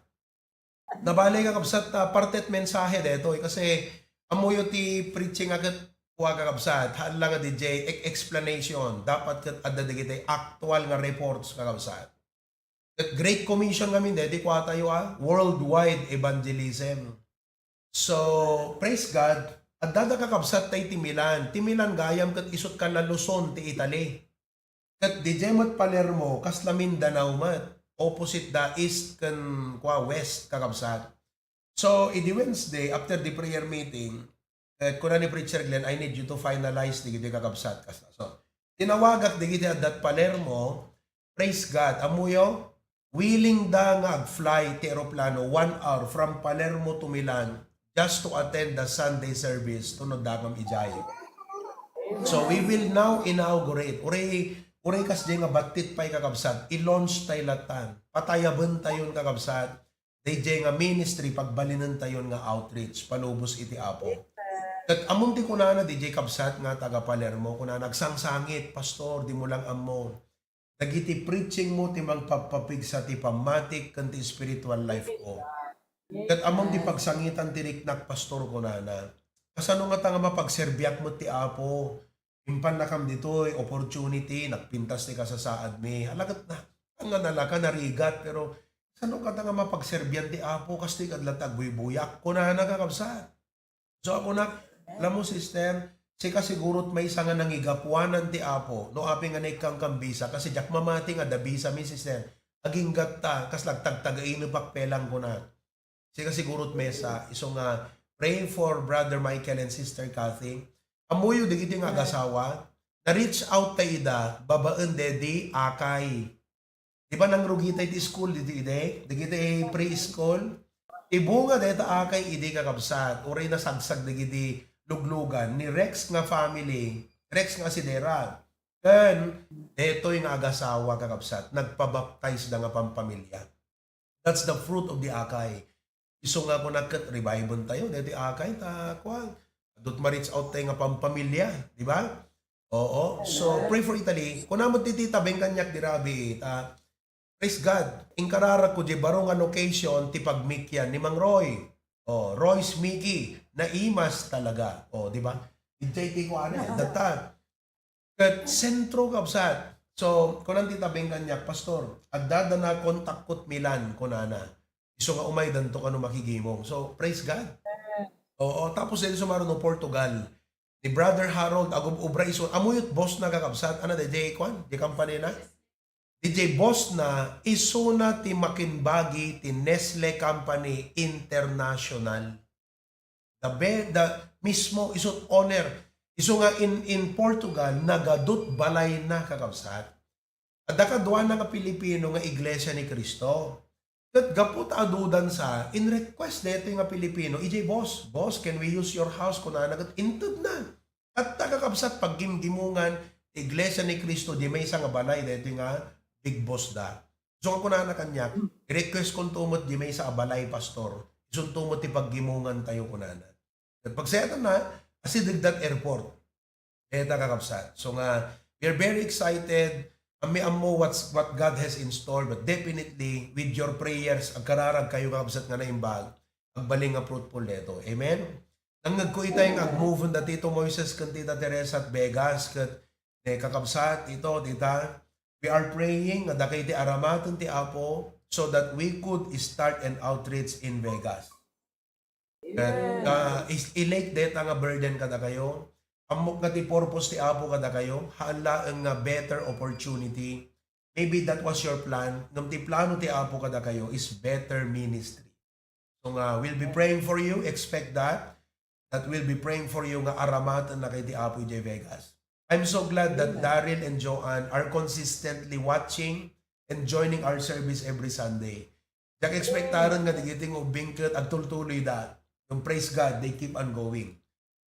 Nabali, kakabsat, ta parte ti mensahe detoy, kasi ammoyo ti preaching a ket Kua, kakabsat, haan la nga D J, e-, explanation. Dapat ket adda dagiti actual nga reports, kakabsat. Ket Great Commission ngamin, daydi kuatayo, a, worldwide evangelism. So, praise God, adda da, kakabsat, tay ti Milan. Ti Milan gayam ket isut' kan Luzon ti Italy. Ket D J met Palermo, kasla Mindanao met. Opposite da, east ken kua, west, kakabsat. So, idi Wednesday, after the prayer meeting, ket kuna ni Preacher Glenn, "I need you to finalize dagiti, kakabsat." Kasta. So, tinawagak dagiti adda Palermo, praise God, ammoyo, willing da nga ag-fly ti eroplano one hour from Palermo to Milan just to attend the Sunday service, tunod dakam idiay. So, we will now inaugurate. Uray, uray kasdiay nga battit pay, kakabsat, i-launch tay latan. Patayabentayon, kakabsat, D J, nga ministry, pagbalinentayon nga outreach, palubos iti Apo. Ket ammom ti kunana, D J, kabsat nga taga Palermo, kunana, "Agsangsangit, Pastor, dimo lang ammo. Dagiti preaching mo ti mangpapapigsa ti pammatik ken ti spiritual life ko." Ket ammom ti pagsangitan ti riknak, Pastor, kunana. Kasano ngata nga mapagserbiak met ti Apo? Impannakam ditoy opportunity, nagpintas ti kasasaadmi. Ala ket na, nga nalaka, narigat, pero sano kata nga mapagserbian ti Apo? Kastoy ket la ti agbuybuyak. Kunana, kakabsat. So, ako na, "Alam mo, sister, sika sigurot maysa nga nangigapuanan ti Apo, no apay nga naikkan kan bisa, kasi diak mamati nga adda bisami, sister. Aginggatta, kas lagtagtagainep ak pelang," kuna. Sika sigurot maysa, isu nga, pray for Brother Michael and Sister Kathy. Ammoyo dagiti nga agasawa, na-reach out ta ida, babaen dedi akay. Di ba nangrugitay ti school diti idi? Dagiti preschool? Ti bunga dayta akay idi, kakabsat, uray nasagsag dagiti luglugan ni Rex nga family, Rex nga asidera. Ken daytoy nga agasawa, kakabsat, nagpabaptize da nga pampamilya. That's the fruit of the akay. Isu nga kuna ket revive-entayo daytoy akay ta kuan. Adut ma-reach out tayo nga pampamilya, di ba? Oo. So, pray for Italy. Kuna met ti Tita Beng kaniak dirabi, ta, praise God. Inkararagko di baro nga location ti pagmikian ni Mang Roy. Oh, Roy's Mickey, naimas talaga. Oh, di ba? Idiay ti kuan, eh, data. Ket sentro, kabsat. So, kunan ti Tita Beng kaniak, "Pastor, adda da na kontakko ti Milan," kunana. Isu nga umaydanto kano makigimong. So, praise God. Oo, tapos daydi sumaruno, Portugal. Ni Brother Harold, agub-ubra isu. Ammoyo ti boss na, kakabsat. Ano, daydi, kuan? Di company na? Daydi boss na, isuna ti makinbagi ti Nestle Company International. The be-, the mismo, isu ti owner. Isu nga in, in Portugal, nagadut balay na, kakabsat. Adda kaduana nga Pilipino nga Iglesia ni Cristo. Ket gapu ta adudansa, in-request daytoy nga Pilipino, idiay boss, "Boss, can we use your house?" kunana, ket inted na. Adda, kakabsat, paggimgimongan ti Iglesia ni Cristo, di maysa nga balay, daytoy nga big boss da. So, kunana kaniak, "I-request konto met di maysa a balay, Pastor. Isunto met ti paggimongan tayo," kunana. Ket pagsayatanna, asideg da ti airport. Dayta, kakabsat. So nga, we are very excited. Ammi ammo what's, what God has in store, but definitely, with your prayers, agkararag kayo, kakabsat, nga naimbag, agbalin nga fruitful dayto. Amen? Nangngegko itay nga agmove da Tito Moises ken Tita Teresa at Vegas, ket ne, kakabsat, ito, dita, we are praying nga dakay ti aramaten ti Apo so that we could start an outreach in Vegas. Ket, ah, is, i-light dayta nga burden kadakayo. Ammok nga ti purpose ti Apo kadakayo, haan laeng nga better opportunity. Maybe that was your plan. Ngem ti plano ti Apo kadakayo is better ministry. So nga, we'll be praying for you. Expect that. That we'll be praying for you nga aramaten na kay ti Apo idiay Vegas. I'm so glad that Daryl and Joanne are consistently watching and joining our service every Sunday. Diak expectaren nga dagiti nga ubbing ket agtultuloy da. Yung praise God, they keep on going.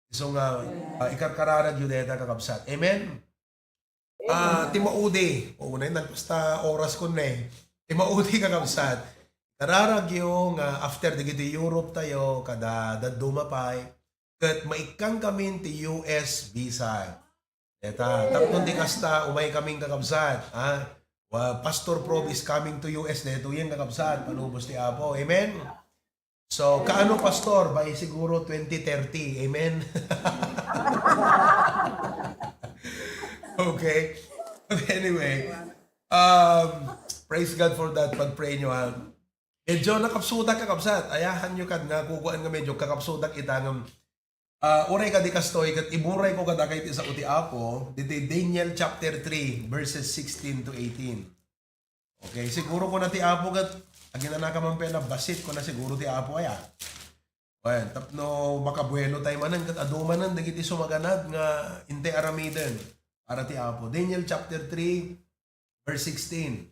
So nga, ah, ikarkararag yu deta, kakabsat. Amen? Ah, ti maudi. Oo, na, nagpasta oras ko na eh. Ti maudi, kakabsat. Kararag yu nga after dagiti Europe tayo, kada dadduma pay, ket maikkan kami ti U S visa. Deta, tapno ti kasta, umay kaming kakabsat, ha? Wa-, Pastor Prob is coming to U S, detoyen kakabsat, palubos ti Apo. Amen? So, kaano, Pastor? By siguro twenty thirty. Amen? Okay. But anyway, um, praise God for that. Pag-pray nyo, ha. Medyo nakapsudak, kakabsat. Ayahan nyo kad nga kukuan nga medyo kakapsudak ita nga, ah, uray kadi kastoy, ket iburay ko kadakayo ti sao ti Apo, ditoy Daniel chapter three, verses sixteen to eighteen. Okay, siguro kuna ti Apo ket, aginanaka man pay a nabasit, kuna siguro ti Apo aya. Wen, tapno makabuelo tayo manen, ket adu manen dagiti sumaganad nga intay aramiden para ti Apo. Daniel chapter three, verse sixteen.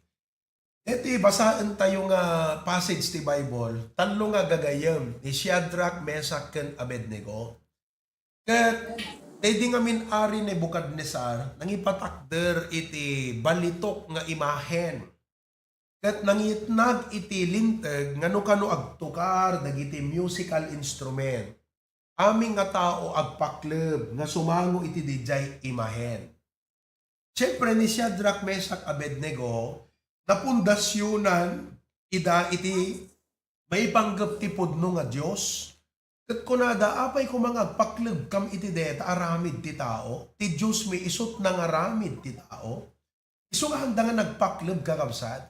Iti basaen tayo nga passage ti Bible, tallo nga gagayyem, ni Shadrach, Meshach, ken Abednego. Ket daydi ngamin-ari Nebuchadnezzar, nangipatakder iti balitok nga imahen. Ket nangitnag iti linteg nga no kano agtukar dagiti musical instrument. Amin nga tao agpakleb nga sumango iti didiay imahen. Siempre, ni Shadrach, Meshach, Abednego, napundasionan ida iti maipanggep ti pudno nga Dios. Ket kunada, apay koma nga agpaklebkam iti deta aramid ti tao? Ti Diosmi isut nangaramid ti tao. Isu nga haanda nga nagpakleb, kakabsat.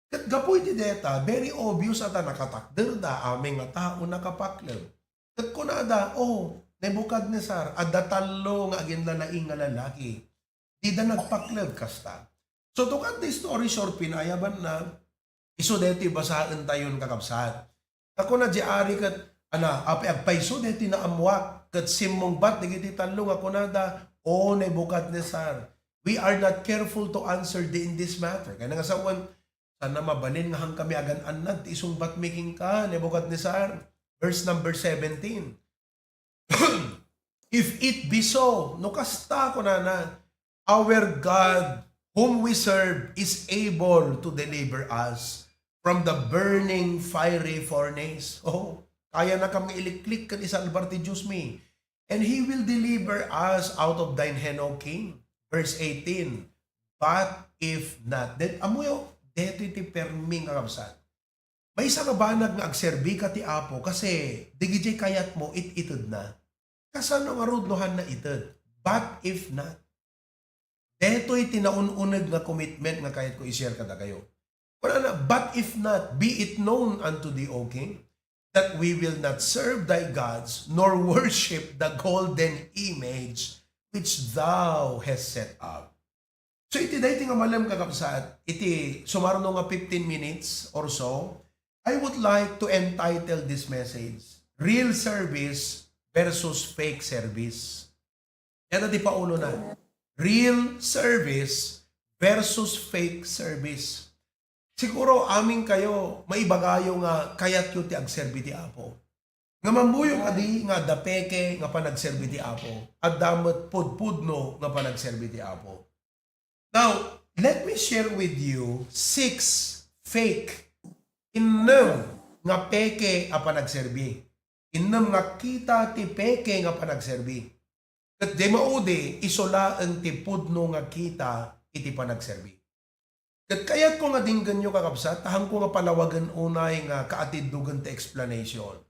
Ket gapu iti deta, very obvious a ta nakatakderda, amin nga tao nakapakleb. Ket kunada, "O, Nebuchadnezzar, adda tallo nga aginlalaing nga lalaki. Dida nagpakleb kasta." So, to cut the story short, pinayabanna, isu daytoy basaentayon, kakabsat. Kuna diay ari ket, ana, apay agpayso daytoy naammuak, ket simmungbat dagiti tallo nga kunada, "O Nebuchadnezzar, we are not careful to answer thee in this matter." Kayatna nga sawen, "Saan a mabalin nga haankami agan-annad ti isungbatmi kenka, Nebuchadnezzar." Verse number seventeen. "If it be so," no kasta, kunana, "our God whom we serve is able to deliver us from the burning fiery furnace." Oh, kayana kam nga iliklik ken isalbar ti Diosmi. "And he will deliver us out of thine hand, O king." Verse eighteen, "But if not," then, ammoyo, daytoy ti permi nga kabsat. Maysa nga banag nga agserbika ti Apo, kasi dagiti kayatmo, it-itedna. Kasano ngarud no haanna ited? "But if not." Daytoy ti naun-uneg nga commitment nga kayatko i-share kadakayo. Kunana, "But if not, be it known unto thee, O king, that we will not serve thy gods, nor worship the golden image which thou hast set up." So, iti daytoy nga malem, kakabsat, iti sumarno nga fifteen minutes or so, I would like to entitle this message, "Real Service versus Fake Service." Yan ti paulona. Real service versus fake service. Siguro, amin kayo, maibagayo nga kayatyo ti agserbi ti Apo. Nga mammuyo kadi nga adda peke nga panagserbi ti Apo, adda met pudpudno nga panagserbi ti Apo. Now, let me share with you six fake, innem nga peke a panagserbi. Innem nga kita ti peke nga panagserbi. Ket di maudi, isu laeng ti pudno nga kita iti panagserbi. Ket kayatko nga dinggenyo, kakabsat, ta haanko nga palawagen unay nga kaatiddogen ti explanation.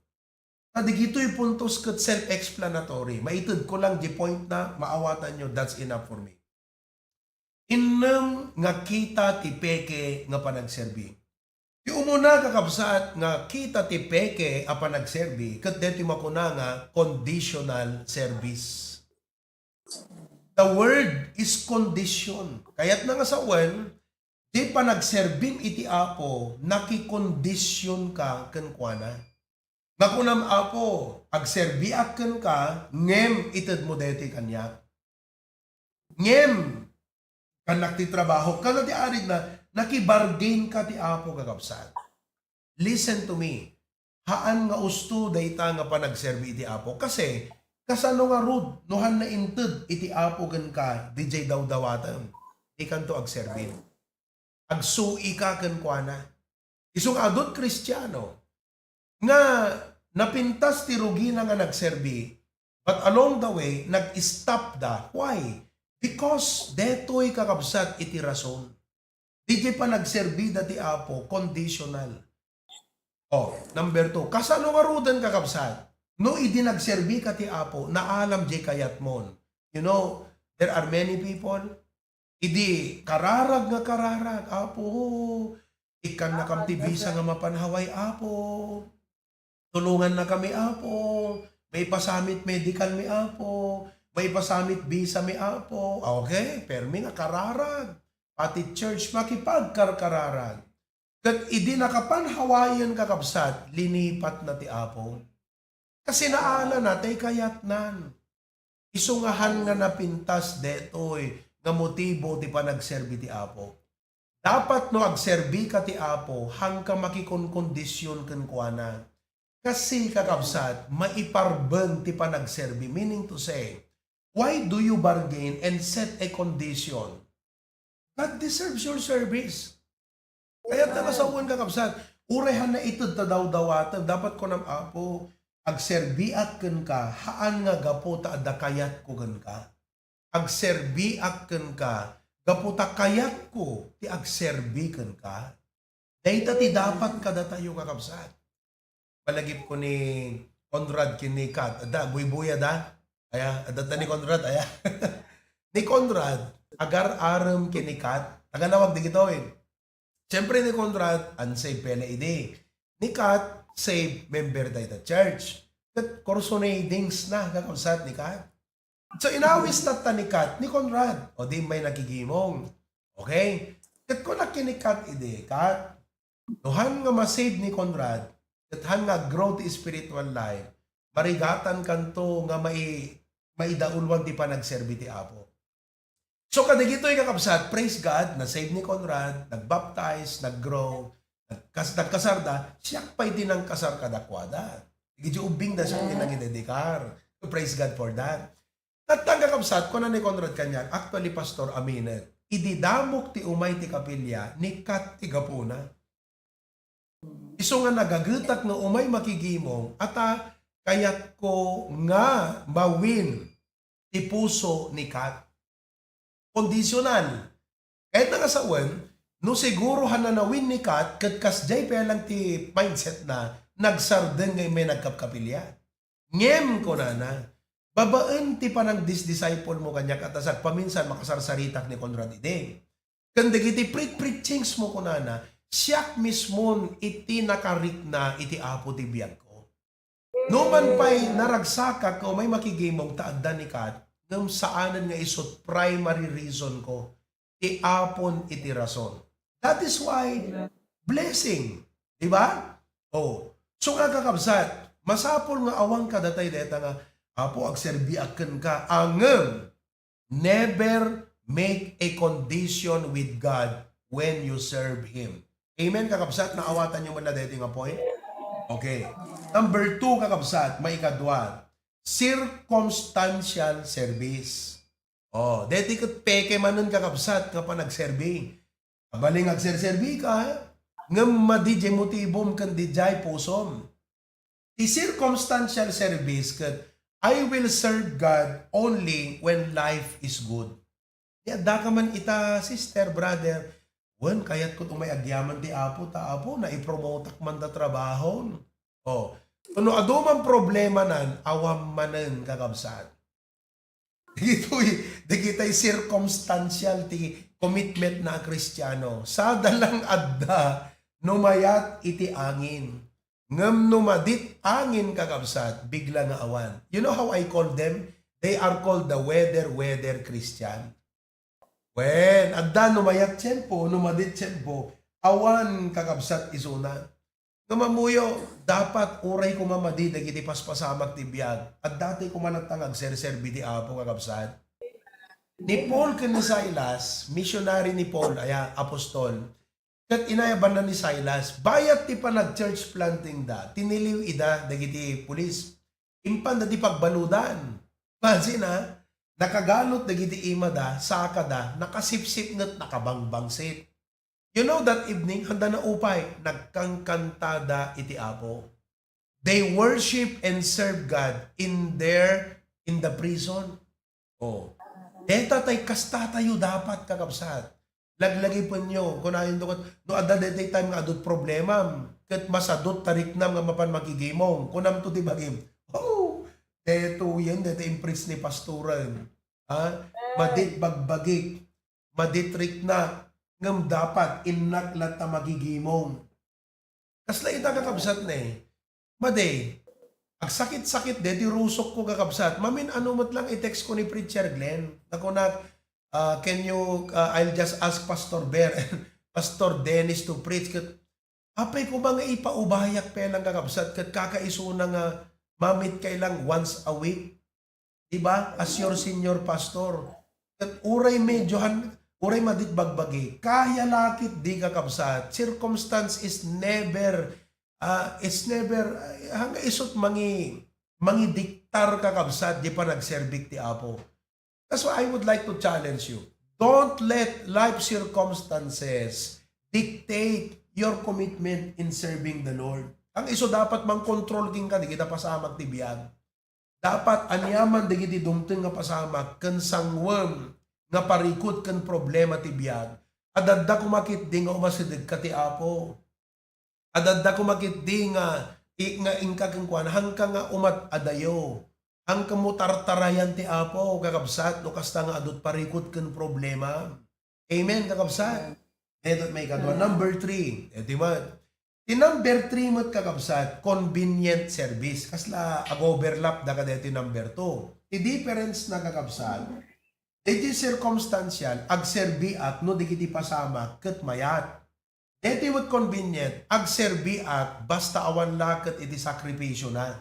Ta digitoy puntos ket self-explanatory. Maitedko lang di point na, maawatanyo, that's enough for me. Innem nga kita ti peke nga panagserbi. Ti umuna, kakabsat, nga kita ti peke a panagserbi, ket daytoy makuna nga conditional service. The word is condition. Kayatna nga sawen, di panagserbim iti Apo, nakikondisyonka kenkuana. Nga kunam, "Apo, agserbiak kenka, ngem itedmo daytoy kaniak." Ngem, kannak ti trabaho, kano ti aridna, nakibargain ka ti Apo, kakabsat. Listen to me. Haan nga usto dayta nga panagserbi iti Apo. Kasi, kasano ngarud no haanna inted iti Apo kenka, didiay dawdawatem? Dikanto agserbi. Agsuika kenkuana. Isu nga adut Kristiano nga napintas ti rugina nga nagserbi, but along the way, nag-stop da. Why? Because detoy, kakabsat, iti rason. Didiay panagserbi da ti Apo, conditional. Oh, number two, kasano ngaruden, kakabsat? No idi nagserbi ka ti Apo, naalam jay kayatmon. You know, there are many people, idi kararag nga kararag, "Apo, ikkannakam ti bisa nga mapanhaway, Apo. Tulongannakami, Apo. Maipasamit medical mi, Apo. Maipasamit bisa mi, Apo." Okay, permi nga kararag. Pati church, makipagkarkararag. Ket idi nakapanhawayen, kakabsat, linipatna ti Apo. Kasi naalana tay kayatnan. Isu nga han nga napintas detoy nga motibo ti panagserbi ti Apo. Dapat no agserbi ka ti Apo, hanka makikonkondisyon kenkuana. Kasi, kakabsat, maiparbeng ti panagserbi. Meaning to say, why do you bargain and set a condition? God deserves your service. Kayatna nga sawen, kakabsat, uray han naited ta dawdawaten, dapat kunam, "Apo, agserbiak kenka, haan nga gapu ta adda kayatko kenka. Agserbiak kenka, gapu ta kayatko ti agserbi kenka." Dayta ti dapat kadatayo, kakabsat. Palagipko ni Conrad ken ni Kat. Adda, buybuya da. Aya, adda ta ni Conrad, aya. Ni Conrad, agar-arem ken ni Kat. Tagalawag dagitoy. Siyempre ni Conrad, unsaved pay la idi. Ni Kat, saved, member dayta church. Ket kursunadings na, kakabsat, ni Kat. So, inawis tatta ni Kat, ni Conrad. O di may nakigimong. Okay? Ket kunak ken ni Kat idi, "Kat, no han nga ma-save ni Conrad, ket han nga ag-grow ti spiritual life, marigatan kanto nga mai-, maidauluan ti panagserbi ti Apo." So, kadagitoy, kakabsat, praise God, na-save ni Conrad, nag-baptize, nag-grow, nagkas-, nagkasarda, siak pay ti nangkasar kadakuada. Idiay ubbingda, siak ti nangidedikar. So, praise God for that. Tatta, kakabsat, kuna ni Conrad kaniak, "Actually, Pastor, aminek, idi damok ti umay ti kapilya, ni Kat ti gapuna. Isu nga nagagetak nga umay makigimong, ata kayatko nga ma-win ti puso ni Kat." Kondisyonal. Kayatna nga sawen, no siguro han na-win ni Kat, ket kasdiay pay lang ti mindset na, nagsardeng nga immay nagkapkapilya. Ngem, kunana, babaen ti panangdisdisciple mo kaniak, ata sagpaminsan makasarsaritak ni Conrad idi. Ken dagiti pre-, preachings mo, kunana, siak mismon iti nakarikna iti Apo ti biagko. No man pay naragsakak nga umay makigimong ta adda ni Kat, ngem saanen nga isut primary reason ko ti Apon iti rason. That is why blessing, di ba? Oh. So nga, kakabsat, masapul nga awan kadatay deta nga, "Apo, agserbiak kenka," ngem never make a condition with God when you serve Him. Amen, kakabsat? Naawatan niyo man na daytoy nga point? Okay. Number two, kakabsat, maikadua, circumstantial service. Oh, deti ket peke manen, kakabsat, nga panagserbi. Abalin nga agserserbi ka, ngem madi jay motibom ken dijay pusom. Ti circumstantial service ket, "I will serve God only when life is good." Di adda ka man ita, sister, brother, "Wen, kayatko umay agyaman ti Apo, ta Apo, naipromotak man ta trabahon." Oh, no adu man problema nan, awan manen, kakabsat. Dagitoy, dagitay circumstantial ti commitment na Kristiano. Sada lang adda no mayat iti angin. Ngem no madit angin, kakabsat, bigla nga awan. You know how I call them? They are called the weather, weather Christian. Wen, adda no mayat tiempo, no madit tiempo, awan, kakabsat, isuna. Nga mamuyo, dapat uray koma madi dagiti paspasamak ti biag, adda ti koma natang agserserbi ti Apo, kakabsat. Ni Paul ken ni Silas, missionary ni Paul, aya, apostol, ket inayabanna ni Silas, bayat ti panag-church planting da, tiniliw ida dagiti pulis. Impanda ti pagbaludan. Imagine, ah, nakagalot dagiti imada, sakada, nakasipsip nget nakabangbangsit. You know, that evening, handa na upay, nagkankantada iti Apo. They worship and serve God in their, in the prison. Oh. Deta tay kasta tayo dapat, kakabsat. Laglagipenyo, kunayonto ket, no adda daytoy time nga adut problemam, ket masadut ta riknam nga mapan makigimong, kunamto ti bagim, "Oh, daytoyen, daytoy impreach ni pastoren." Ha? Madit bagbagik, madit riknak, ngem dapat innak latta makigimong. Kasla ita, kakabsat, ne? Madi, agsakit-sakit deti rusokko, kakabsat. Mamin-ano met lang i-text ko ni Preacher Glenn. Nakunak, ah, "Can you, ah, I'll just ask Pastor Ber and Pastor Dennis to preach." Ket apay ko ba nga ipaubayak pay lang, kakabsat, ket kakaisuna nga mamit kay lang once a week? Di ba? As your senior pastor. Ket uray medyo han-, uray madit bagbagi, kaya la ketdi, kakabsat. Circumstance is never, ah, it's never, ah, hangga isut mangi-, mangidiktar, kakabsat, di panagserbik ti Apo. That's why I would like to challenge you. Don't let life circumstances dictate your commitment in serving the Lord. Ang isu dapat mangkontrol kenka, di kita pasamak ti biag. Dapat aniaman dagiti dumteng nga pasamak ken sangwem nga parikut ken problema ti biag, adda koma ketdi nga umasidegka ti Apo. Adda koma ketdi nga, i-, nga inka kenkuana, hangka nga umat-adayo. Hangka mo tartarayan ti Apo, kakabsat, no kasta nga adut parikut ken problema. Amen, kakabsat? Amen. Daytoy maikadua. Amen. Number three. Eh, di ba? Ti number three met, kakabsat, convenient service. Kasla ag-overlap da kadaytoy number two. Ti difference na, kakabsat, daytoy circumstantial, agserbiak no dagiti pasamak ket mayat. Daytoy met convenient, agserbiak basta awan la ket iti sakripisiona.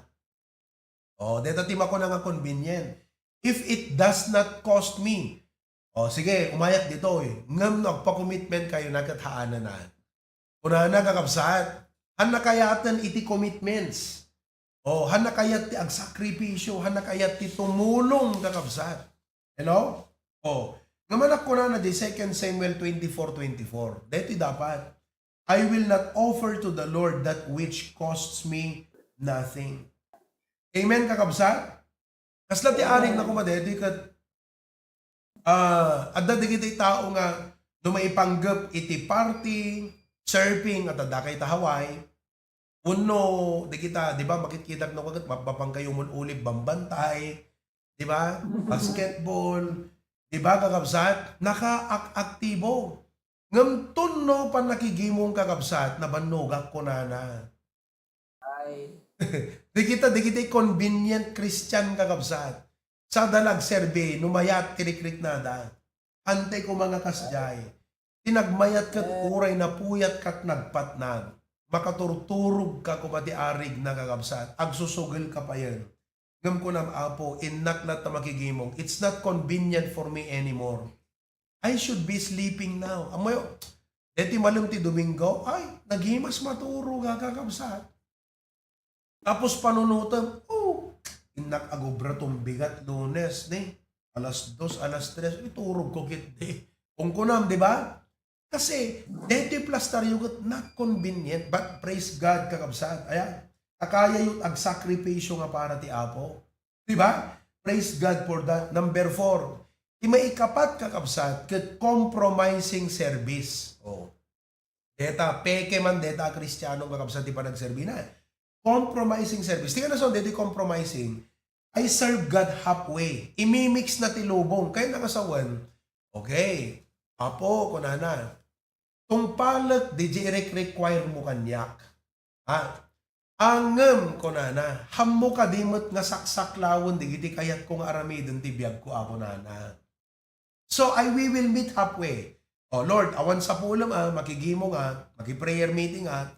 Oh, deta ti makuna nga convenient. "If it does not cost me." Oh, sige, umayak ditoy. Ngem no agpa-commitment kayo na ket haanana. Kunana, kakabsat, han nakayaten iti commitments. Oh, han nakayat ti agsakripisyo, han nakayat ti tumulong, kakabsat. Hello? Oh, nga manak kunana di Second Samuel twenty-four twenty-four. Deti dapat, "I will not offer to the Lord that which costs me nothing." Amen, kakabsat? Kasla ti arig na kumadeti ket, ah, adda dagiti tao nga no maipanggep iti party, surfing, at adda kay ta Hawaii, wenno dagita, di ba, makitkitak no kaget, mapmapan kayo umul-ulib, bambantay, di ba? Basketball, di ba, kakabsat? Nakaak-aktibo. Ngem tunno pannakigimong, kakabsat, nabannogak, kunana. Ay. Dagita, dagiti convenient Christian, kakabsat. Sada nagserbi, no mayat ti rikriknada. Antay koma nga kasjay. Ti nagmayat ket uray napuyat ket nagpatnag. Makaturturog ka koma ti arig na, kakabsat. Agsusugel ka payen. Ngem kunam, "Apo, innak latta makigimong. It's not convenient for me anymore. I should be sleeping now." Ammoyo, deti malem ti Domingo, ay, nagimas maturog a, kakabsat. Tapos panunotem, oh, innak agobra tumbigat Lunes, ni alas dos, alas tres, iturog ko ketdi. Kunkunam, di ba? Kasi, deti plastaryo ket not convenient, but praise God, kakabsat. Ayan, ta kayayo agsakripisyo nga para ti Apo. Di ba? Praise God for that. Number four, ti maikapat, kakabsat, ket compromising service. Oh. Deta, peke man deta a Kristiano, kakabsat, ti panagserbina. Compromising service. Ti kanason, deti compromising, I serve God halfway. Imimix na ti lubong. Kayatna nga sawen, okay, Apo, kunana, tungpalek diay irek-require mo kaniak. Ha? Ngem, kunana, hammo kadi met nga saksaklawen dagiti kayatko nga aramiden ti biagko, Apo, kunana. So, I, we will meet halfway. "Oh, Lord, awan sapulem a makigimong a, maki-prayer meeting a.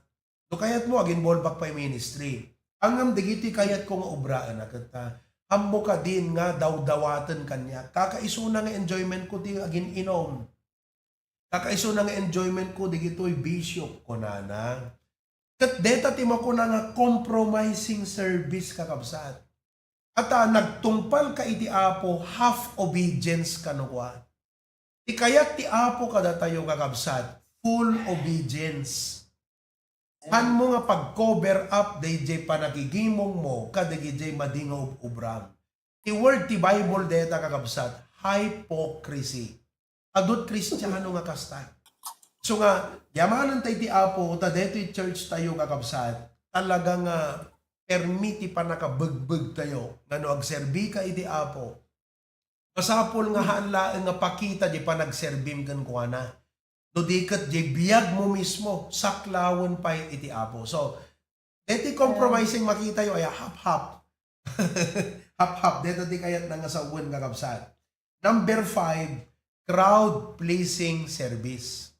No kayatmo, ag-involveak pay ministry. Ngem dagiti kayatko nga obraen a ket, ah, hammo kadin nga dawdawaten kaniak. Kakaisuna nga enjoymentko ti agin-inom. Kakaisuna nga enjoymentko dagitoy bisiok," kunana. Ket deta ti makuna nga compromising service, kakabsat. Ata, nagtungpal ka iti Apo, half obedience kano kua. Ti kayat ti Apo kadatayo, kakabsat, full obedience. Hanmo nga pag-cover up dayjay panagigimong mo kadagijay madi nga ub-ubram. Ti word ti Bible deta, kakabsat, hypocrisy. Adut Kristiano nga kasta. So nga, yamanen tayo ti Apo, ta detoy church tayo, kakabsat, talaga nga permi ti pannakabegbeg tayo, nga no agserbi ka iti Apo, masapul nga haan laeng nga pakita di panagserbim kenkuana. No di ket di biag mo mismo, saklawen pay iti Apo. So, deti compromising makita yo, ay hap-hap. Hap-hap, deta ti kayat na nga sawen, kakabsat. Number five, crowd-pleasing service.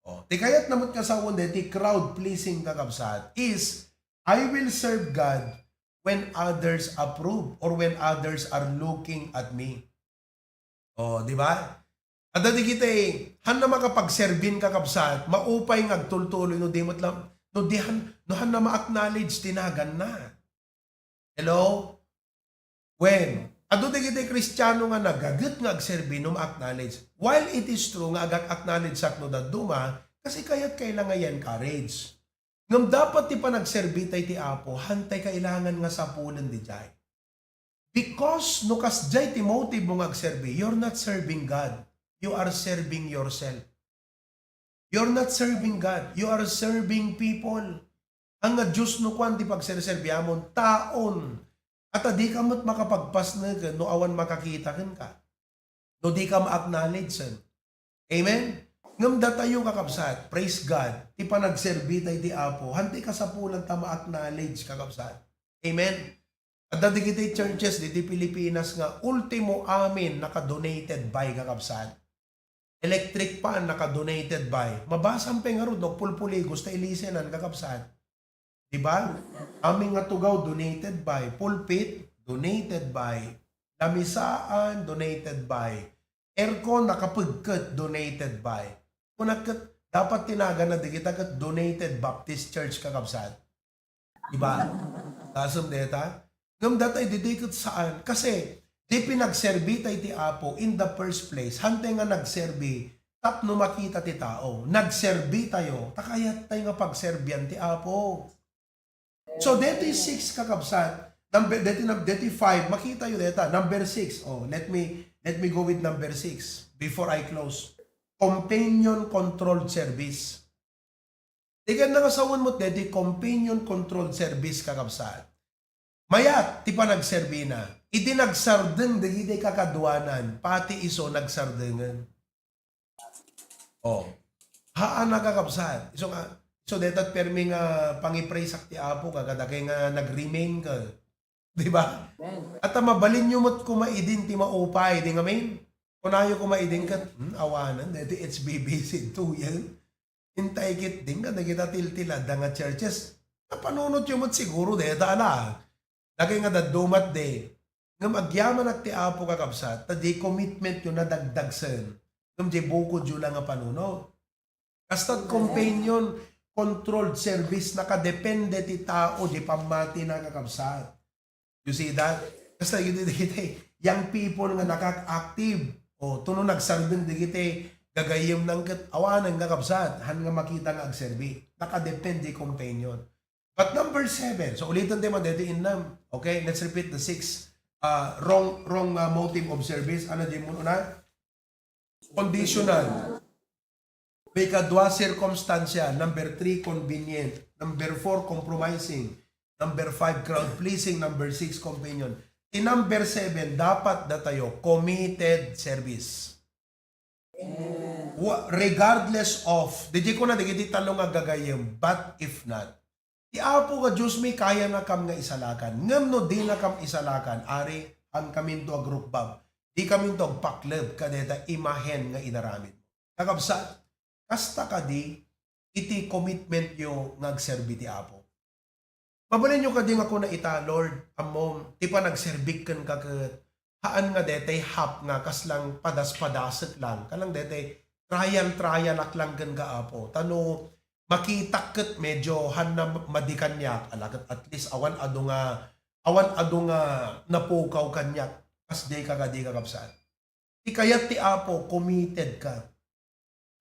Oh, ti kayat na met nga sawen deti crowd-pleasing, kakabsat, is, "I will serve God when others approve or when others are looking at me." Oh, di ba? Adda digiti, han na makapagserbin, kakabsat, maupay nga agtultuloy no di met lang, no di han, no han na ma-acknowledge ti naganna. Hello? When? Adu dagiti Kristiano nga nagaget nga agserbi no ma-acknowledge. While it is true nga agak-acknowledge sak no dadduma, kasi kayat kailangan nga i-encourage. Ngem dapat ti panagserbi tay ti Apo, hantay kailangan nga sapulen dijay. Because no kasjay ti motive mo nga agserbi, you're not serving God. You are serving yourself. You're not serving God. You are serving people. Ang nga Diyos no kuan ti pagserserbiamon, taon. At di ka met makapagpasneken no awan makakita kenka. No di ka ma-acknowledge. Amen? Ngem datayo, kakabsat, praise God, ti panagserbi tay ti Apo, hantay kasapulan ta ma-acknowledge, kakabsat. Amen? Adda dagiti churches diti Pilipinas nga ultimo amin naka-donated by, kakabsat. Electric fan naka-donated by. Mabasam pay ngarud no pulpuligos ta ilisenan, kakabsat. Di ba? Amin nga tugaw donated by. Pulpit donated by. Lamisaan donated by. Aircon nakapegket donated by. Kuna ket dapat ti naganna dagita ket donated Baptist Church, kakabsat. Di ba? Dasem deta. Ngem datay ditoy ket saan. Kasi, di pinagserbi tay ti Apo in the first place. Hantay nga nagserbi tapno makita ti tao. Nagserbi tayo, ta kayat tay nga pagserbian ti Apo. So, deti six, kakabsat. Number, deti, num-, deti five, makita yo deta. Number six. Oh, let me, let me go with number six before I close. Companion controlled service. Ti kayatna nga sawen met deti companion controlled service, kakabsat. Mayat ti panagserbina. Idi nagsardeng dagiti kakaduanan, pati isu nagsardengen. Oh. Haan a, kakabsat. Isu nga, isu deta permi nga pangipraysak ti Apo, kakadakay nga nag-remain ka. Di ba? Amen. At mabalinyo met koma idin ti maupay, di ngamin? Kunayo koma idin ket, "Hmm, awanen, deti H B B C two yan." Intay ketdin kadagita tiltilada nga churches. Napanunotyo met siguro deta, ala. Dagay nga daddumat de. Ngem agyamanak ti Apo, kakabsat, ta di commitmentyo nadagdagsen. Ngem di bukodyo la nga panunot. Kasta companion controlled service, nakadepende ti tao, di pammatina, kakabsat. You see that? Kasta, you did it, eh. Young people nga nakak-active. O, tuno nagsardeng dagiti gagayyem nangket awanen, kakabsat, han nga makita nga agserbi. Nakadepende companion. But number seven, so ulitan tayo man dito innam. Okay, let's repeat the six. Uh, wrong, wrong uh, motive of service. Ano di mo na? Conditional. May kadua, circumstantial. Number three, convenient. Number four, compromising. Number five, crowd pleasing. Number six, companion. Ti number seven, dapat datayo committed service. Wa-, regardless of, di ko na digiti talong nga gagayem, but if not, ti Apo nga Dios mi, kayanakam nga isalakan. Ngem no dinakam isalakan, ari, han kaminto agrukbab, di kaminto agpakleb kadeta imahen nga inaramid. Kakabsat, kasta kadi iti commitment yo nga agserbi ti Apo. Mabalinyo kadi nga kuna ita, Lord, ammom, ti panagserbik kenka ket haan nga detay hap nga kaslang padas-padasek lang, kalang detay trial-trialak lang kenka, Apo. Ta no makitak ket medyo hanna madi kaniak, ala ket at least awan adu nga, awan adu nga napukaw kaniak, kas dayka kadi, kakabsat. Ti kayat ti Apo, committed ka.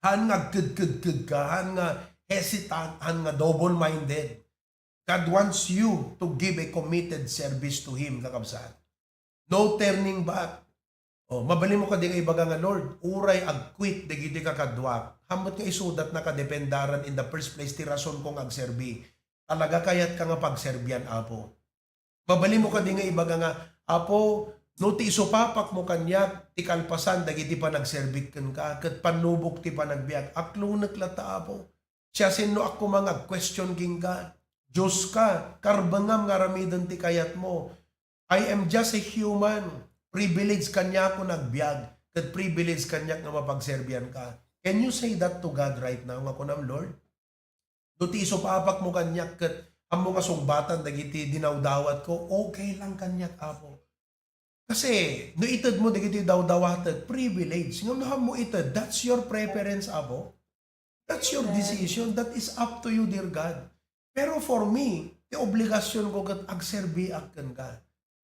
Haan nga agkedkedked ka, haan nga hesitant, haan nga double-minded. God wants you to give a committed service to Him, kakabsat. No turning back. Oh, mabalinmo kadi nga ibaga nga, "Lord, uray ag-quit dagiti kakaduak. Haanmo nga isudat na kadependaren in the first place ti rason ko nga agserbi. Talaga kayatka nga pagserbian, Apo." Mabalinmo kadi nga ibaga nga, "Apo, no ti isupapakmo kaniak ti kalpasan dagiti panagserbik kenka, ket pannubok ti panagbiag, aklunek latta, Apo. Siasinoak koma nga ag-question kenka? Dios ka, karbengam nga aramiden ti kayatmo. I am just a human. Privilege kaniakon nga agbiag, ket privilege kaniak nga mapagserbianka." Can you say that to God right now, nga kunam, "Lord, no ti isupapakmo kaniak ket ammo nga sungbatan dagiti dinawdawatko, okay lang kaniak, Apo." Kasi no itedmo dagiti dawdawatek, privilege. Ngem no ammo ited, that's your preference, Apo. That's your decision. That is up to you, dear God. Pero for me, ti obligasyonko ket agserbiak kenka.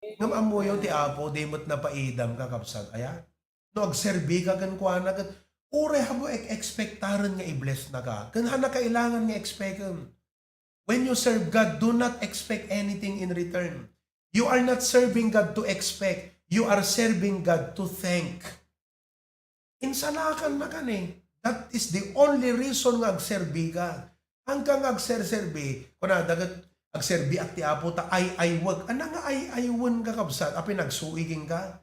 Ngem ammoyo ti Apo, di met napaidam, kakabsat. Aya? No agserbi ka kenkuana, ket uray haanmo ek-expectaren nga i-bless na ka. Ken haanna kailangan nga expecten. When you serve God, do not expect anything in return. You are not serving God to expect. You are serving God to thank. Insalakan na kani. That is the only reason nga agserbi ka. Hangka nga agserserbi, kuna daget, "Agserbiak ti Apo ta ay-aywek." Ania nga ay-aywen, kakabsat? Apay, nagsui kenka?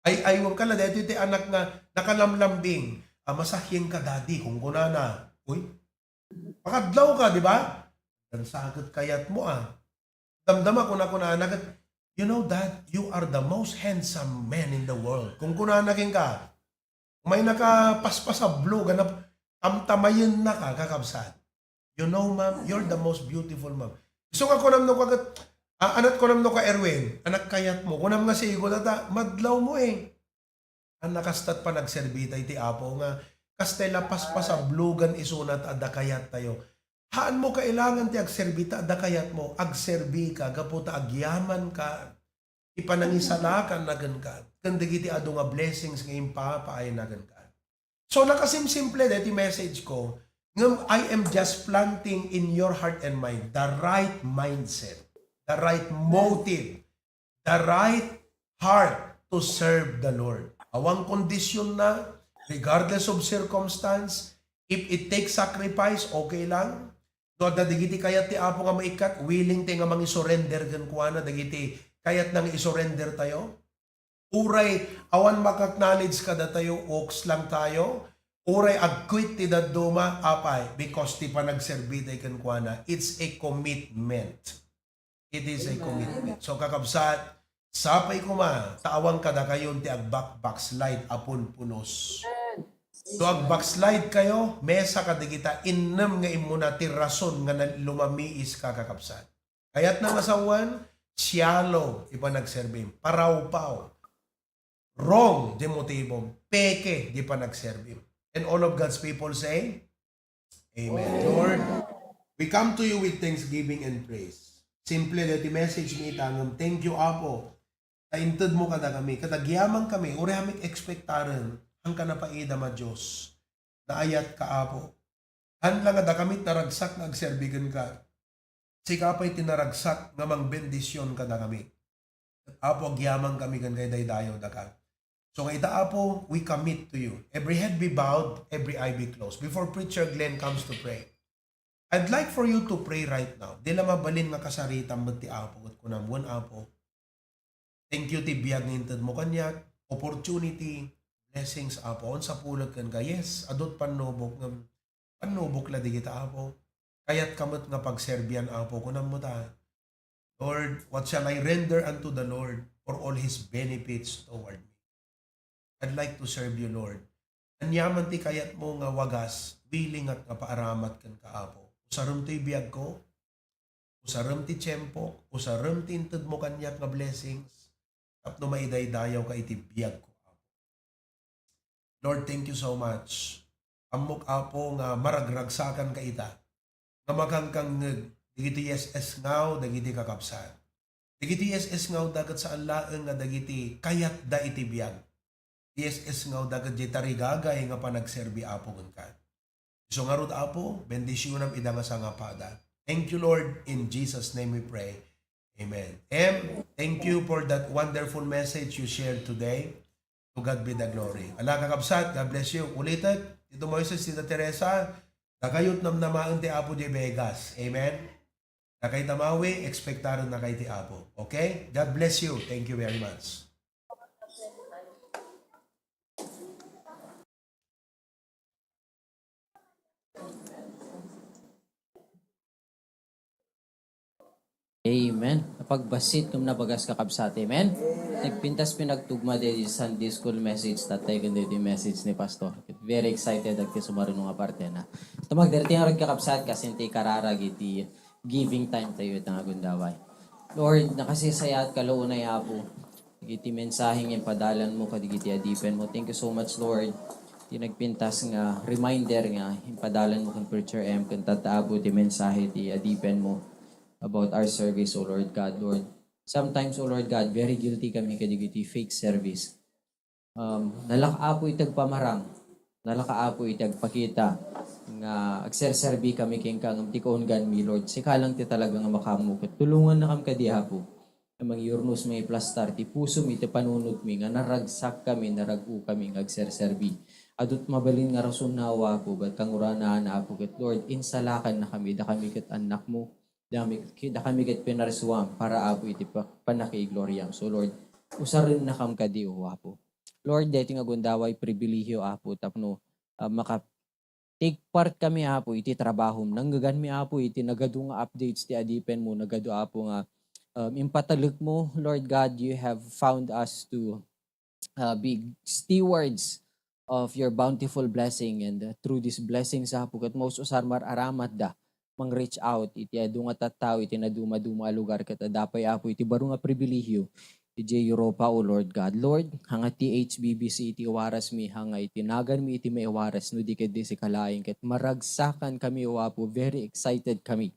Ay-aywen ka la, daytoy ti anak nga nakalamlambing. "Ah, masahyeng ka, Daddy," kunkunana. Uy, pakadlaw ka, di ba? Dansaget kayatmo, ah. Damdama, kuna-kunana ket, "You know, Dad, you are the most handsome man in the world." Kunkunana kenka, may nakapaspasablo, ganap, tamtamayen na ka, kakabsat. "You know, Ma'am, you're the most beautiful, Ma'am." Isu nga kunam no ka ket, ah, anat kunam no ka, "Erwin, anak kayatmo." Kunam nga, "Sigo, tata, madlawmo, eh." Ania kastat panagserbi tayo ti Apo nga kastay la paspasablogan isuna ta adda kayattayo. Haanmo kailangan ti agserbi ta adda kayatmo. Agserbi ka gapu ta agyaman ka, ipanangisalakan na kenka, ken dagiti adu nga blessings nga impapaay na kenka. So, nakasimsimple daytoy message ko, ngem I am just planting in your heart and mind the right mindset, the right motive, the right heart to serve the Lord. Awan kondisyon na, regardless of circumstance, if it takes sacrifice, okay lang. No adda dagiti kayat ti Apo nga maikkat, willing tayo nga mangisurrender kenkuana dagiti kayatna nga isurrender tayo. Uray awan maka-acknowledge kadatayo, oks lang tayo. Uray ag-quit ti dadduma, apay, because ti panagserbi tayo kenkuana, it's a commitment. It is a commitment. So, kakabsat, sapay koma ta awan kadakayon ti agbak-backslide a punpunos. No ag-backslide kayo, mesa kadagita innem nga immuna ti rason nga na-, lumamiis ka, kakabsat. Kayatna nga sawen, shallow ti panagserbim, parawpaw. Wrong di motibom, peke di panagserbim. And all of God's people say, Amen. Lord, we come to you with thanksgiving and praise. Simple daytoy message mi ita, ngem thank you, Apo, ta intedmo kadakami, ket agyaman kami, uray amik ekspektaren, haan ka napaidam a Dios. Naayat ka, Apo. Haan la nga dakami naragsak nga agserbi kenka. Sika pay ti naragsak nga mangbendision kadakami. Apo, agyaman kami ken kaidaydayawdaka. So nga ita, Apo, we commit to you. Every head be bowed, every eye be closed. Before Preacher Glenn comes to pray, I'd like for you to pray right now. Di la mabalin nga kasaritam met ti Apo, ket kunam, wen, Apo, thank you ti biag nga intedmo kaniak, opportunity, blessings, Apo. Awan sapulek kenka. Yes, adut pannubok, ngem pannubok la digita, Apo. Kayatka met nga pagserbian, Apo, kunam met a, Lord, what shall I render unto the Lord for all his benefits toward me? I'd like to serve you, Lord. Aniaman ti kayatmo nga wagas, willing ak nga paaramat kenka, Apo. Usarem ti biagko, usarem ti tiempok, usarem ti intedmo kaniak nga blessings, tapno maidaydayaw ka iti biagko, Apo. Lord, thank you so much. Ammok, Apo, nga maragragsakan ka ita, nga makangkangngeg dagiti yes-esngaw dagiti kakabsat. Dagiti yes-esngawda ket saan laeng nga dagiti kayatda iti biag. Yes-esngawda ket diay tarigagay nga panagserbi, Apo, kenka. Isu ngarud, Apo, bendisionam ida nga sangapada. Thank you, Lord. In Jesus' name we pray. Amen. Em, thank you for that wonderful message you shared today. To God be the glory. Ala, kakabsat, God bless you. Ulitek, Tito Moises, Tita Teresa, dakayo't namnamaen ti Apo diay Vegas. Amen? Dakay ta mawi, expectarennakay ti Apo. Okay? God bless you. Thank you very much. Amen. Napagbassit ngem nabagas, kakabsat. Amen. Nagpintas pinagtugma daydi Sunday school message tattay ken daydi message ni Pastor. Very excited dagiti sumaruno nga partena. Tumagder ti ngarud, kakabsat, kasin ti kararag iti giving time tayo ita nga gundaway. Lord, nakasisayat ka launay, Apo. Iti mensahe nga impadalan mo kadigiti adipen mo. Thank you so much, Lord. Ti nagpintas nga reminder nga impadalan mo ken Preacher M ken Tata Apo ti mensahe ti adipen mo about our service, O Lord God, Lord. Sometimes, O Lord God, very guilty kami kadigiti fake service. Um, nalaka Apo iti agpamarang, nalaka Apo iti agpakita nga agserserbi kami kenka ngem ti kaungganmi, Lord, sika lang ti talaga nga makaammo ket tulongannakam kadi, Apo. Nga mangyurnos, mangiplastar ti pusom iti panunotmi nga naragsak kami, narag-o kami nga agserserbi. Adu't mabalin nga rason na, O Apo, bat kangurana na, Apo, ket Lord, insalakannakami, dakami ket annakmo, dami, dakami ket pinarsuam para, Apo, iti pa-, pannakaigloriam. So, Lord, usarennakam kadi, O Apo. Lord, daytoy nga gundaway pribilehiyo, Apo, tapno, ah, maka-, take part kami, Apo, iti trabahom. Nanggeganmi, Apo, iti nagadu nga updates ti adipen mo, nagadu, Apo, nga, um, impatalek mo. Lord God, you have found us to, uh, be stewards of your bountiful blessing, and, uh, through these blessings, Apo, ket maus-usar mar-aramatda mang-reach out iti adu nga tattao iti nadumaduma a lugar, ket adda pay, Apo, iti baro nga pribilehiyo idiay Europa, O Lord God. Lord, haan nga ti H B B C iti iwarasmi, haan nga iti naganmi iti maiwaras, no di ket di sika laeng, ket maragsakankami, O Apo, very excited kami,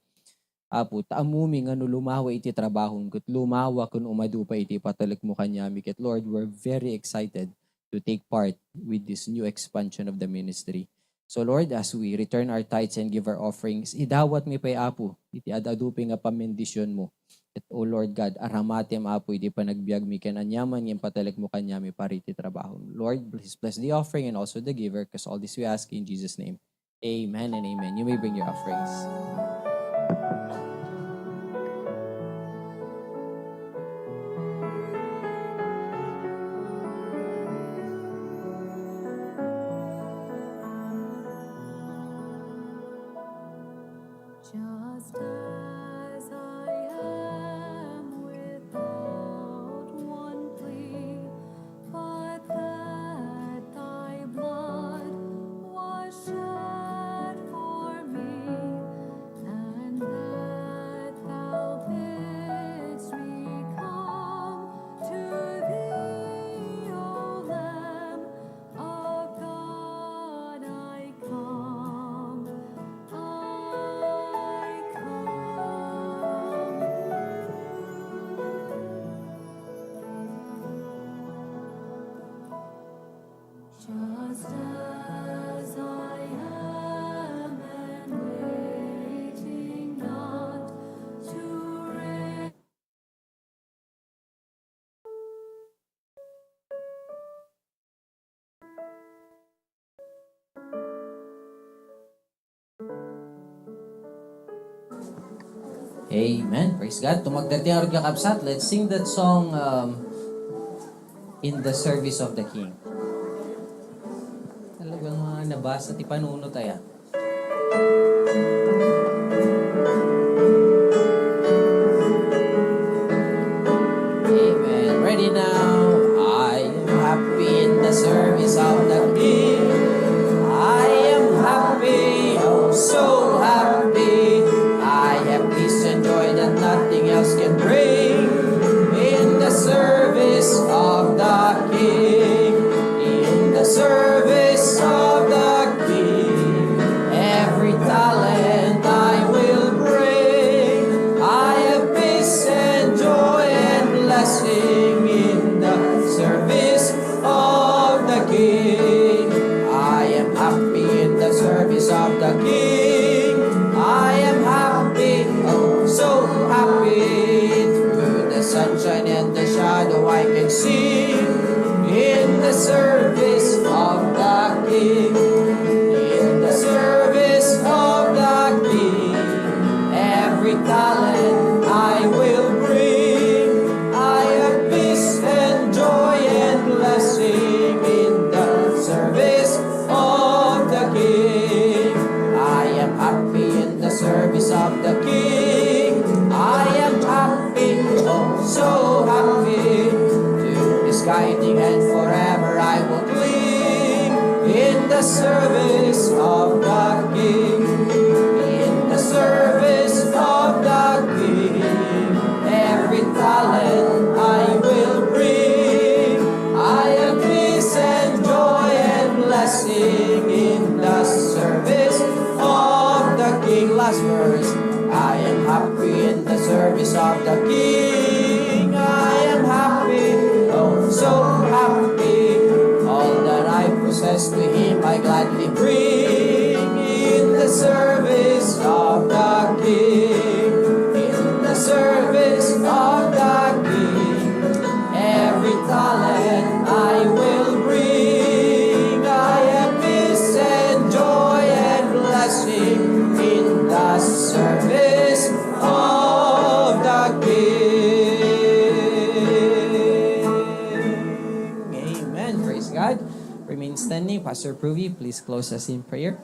Apo, ta ammomi nga no lumawa iti trabahom, ket lumawa ken umadu pay iti ipatalek mo kaniami, ket Lord, we're very excited to take part with this new expansion of the ministry. So Lord, as we return our tithes and give our offerings, idawatmi pay, Apo, iti ad-adu pay nga pammendision mo. Ket, O Lord God, aramatem, Apo, iti panagbiagmi ken aniaman nga impatalek mo kaniami para iti trabaho. Lord, please bless the offering and also the giver, 'cause all this we ask in Jesus' name. Amen and amen. You may bring your offerings. Just as I am, without one plea, but that thy blood was shed for me, and that thou bidst me come to thee, O Lamb of God, I come, I come. Just as I am, and waiting not to re- Amen. Praise God. Tumagder ti ngarud, kakabsat. Let's sing that song, um, In the Service of the King. Talagang mga nabasa ti panunot aya. Amen. Ready now. I am happy in the service of the King. I am happy, oh, so happy. I have peace and joy that nothing else can bring. In the service of the King. In the service of the King. Every time service of the King, in the service of the King, every talent I will bring. I am peace and joy and blessing in the service of the King. Last verse. I am happy in the service of the King. I am happy, oh, so happy. All that I possess to Him I gladly bring in the service of the King. In the service of the King. Every talent I will bring. I am peace and joy and blessing in the service of the King. Amen. Praise God. Remain standing. Pastor Pruvi, please close us in prayer.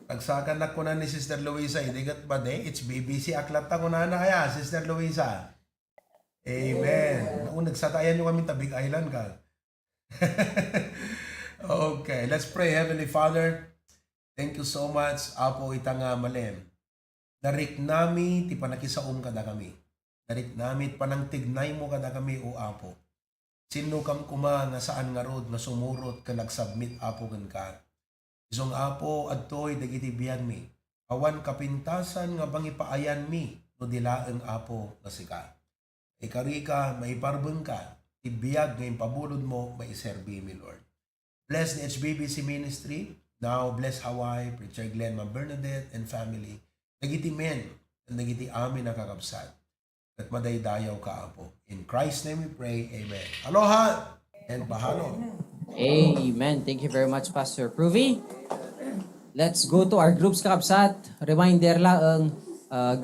Agsakan na kuna ni Sister Luisa, "Idi ket madi, it's B B C ak latta," kunana aya, Sister Luisa. Amen. Nauneg sa tayan yung kami ta Big Island ka. Okay, let's pray. Heavenly Father, thank you so much, Apo, ita nga malem. Nariknami ti panakisaom kadakami. Nariknami ti panangtignaymo kadakami, O Apo. Sinno kam koma nga saan ngarud nga sumurot ken agsubmit, Apo, kenka. Isung, Apo, adtoy dagiti biagmi. Awan kapintasan nga mangipaayanmi no di laeng, Apo, nga sika. Ikarika, maiparbengka ti biag nga impabulodmo, maiserbimi, Lord. Bless the H B B C ministry. Now, bless Hawaii, Preacher Glenn, Ma'am Bernadette, and family. Dagiti men, and dagiti amin a kakabsat. Ket madaydayaw ka, Apo. In Christ's name we pray. Amen. Aloha and mahalo. Amen. Thank you very much, Pastor Pruvi. Let's go to our groups, kakabsat. Reminder laeng, uh,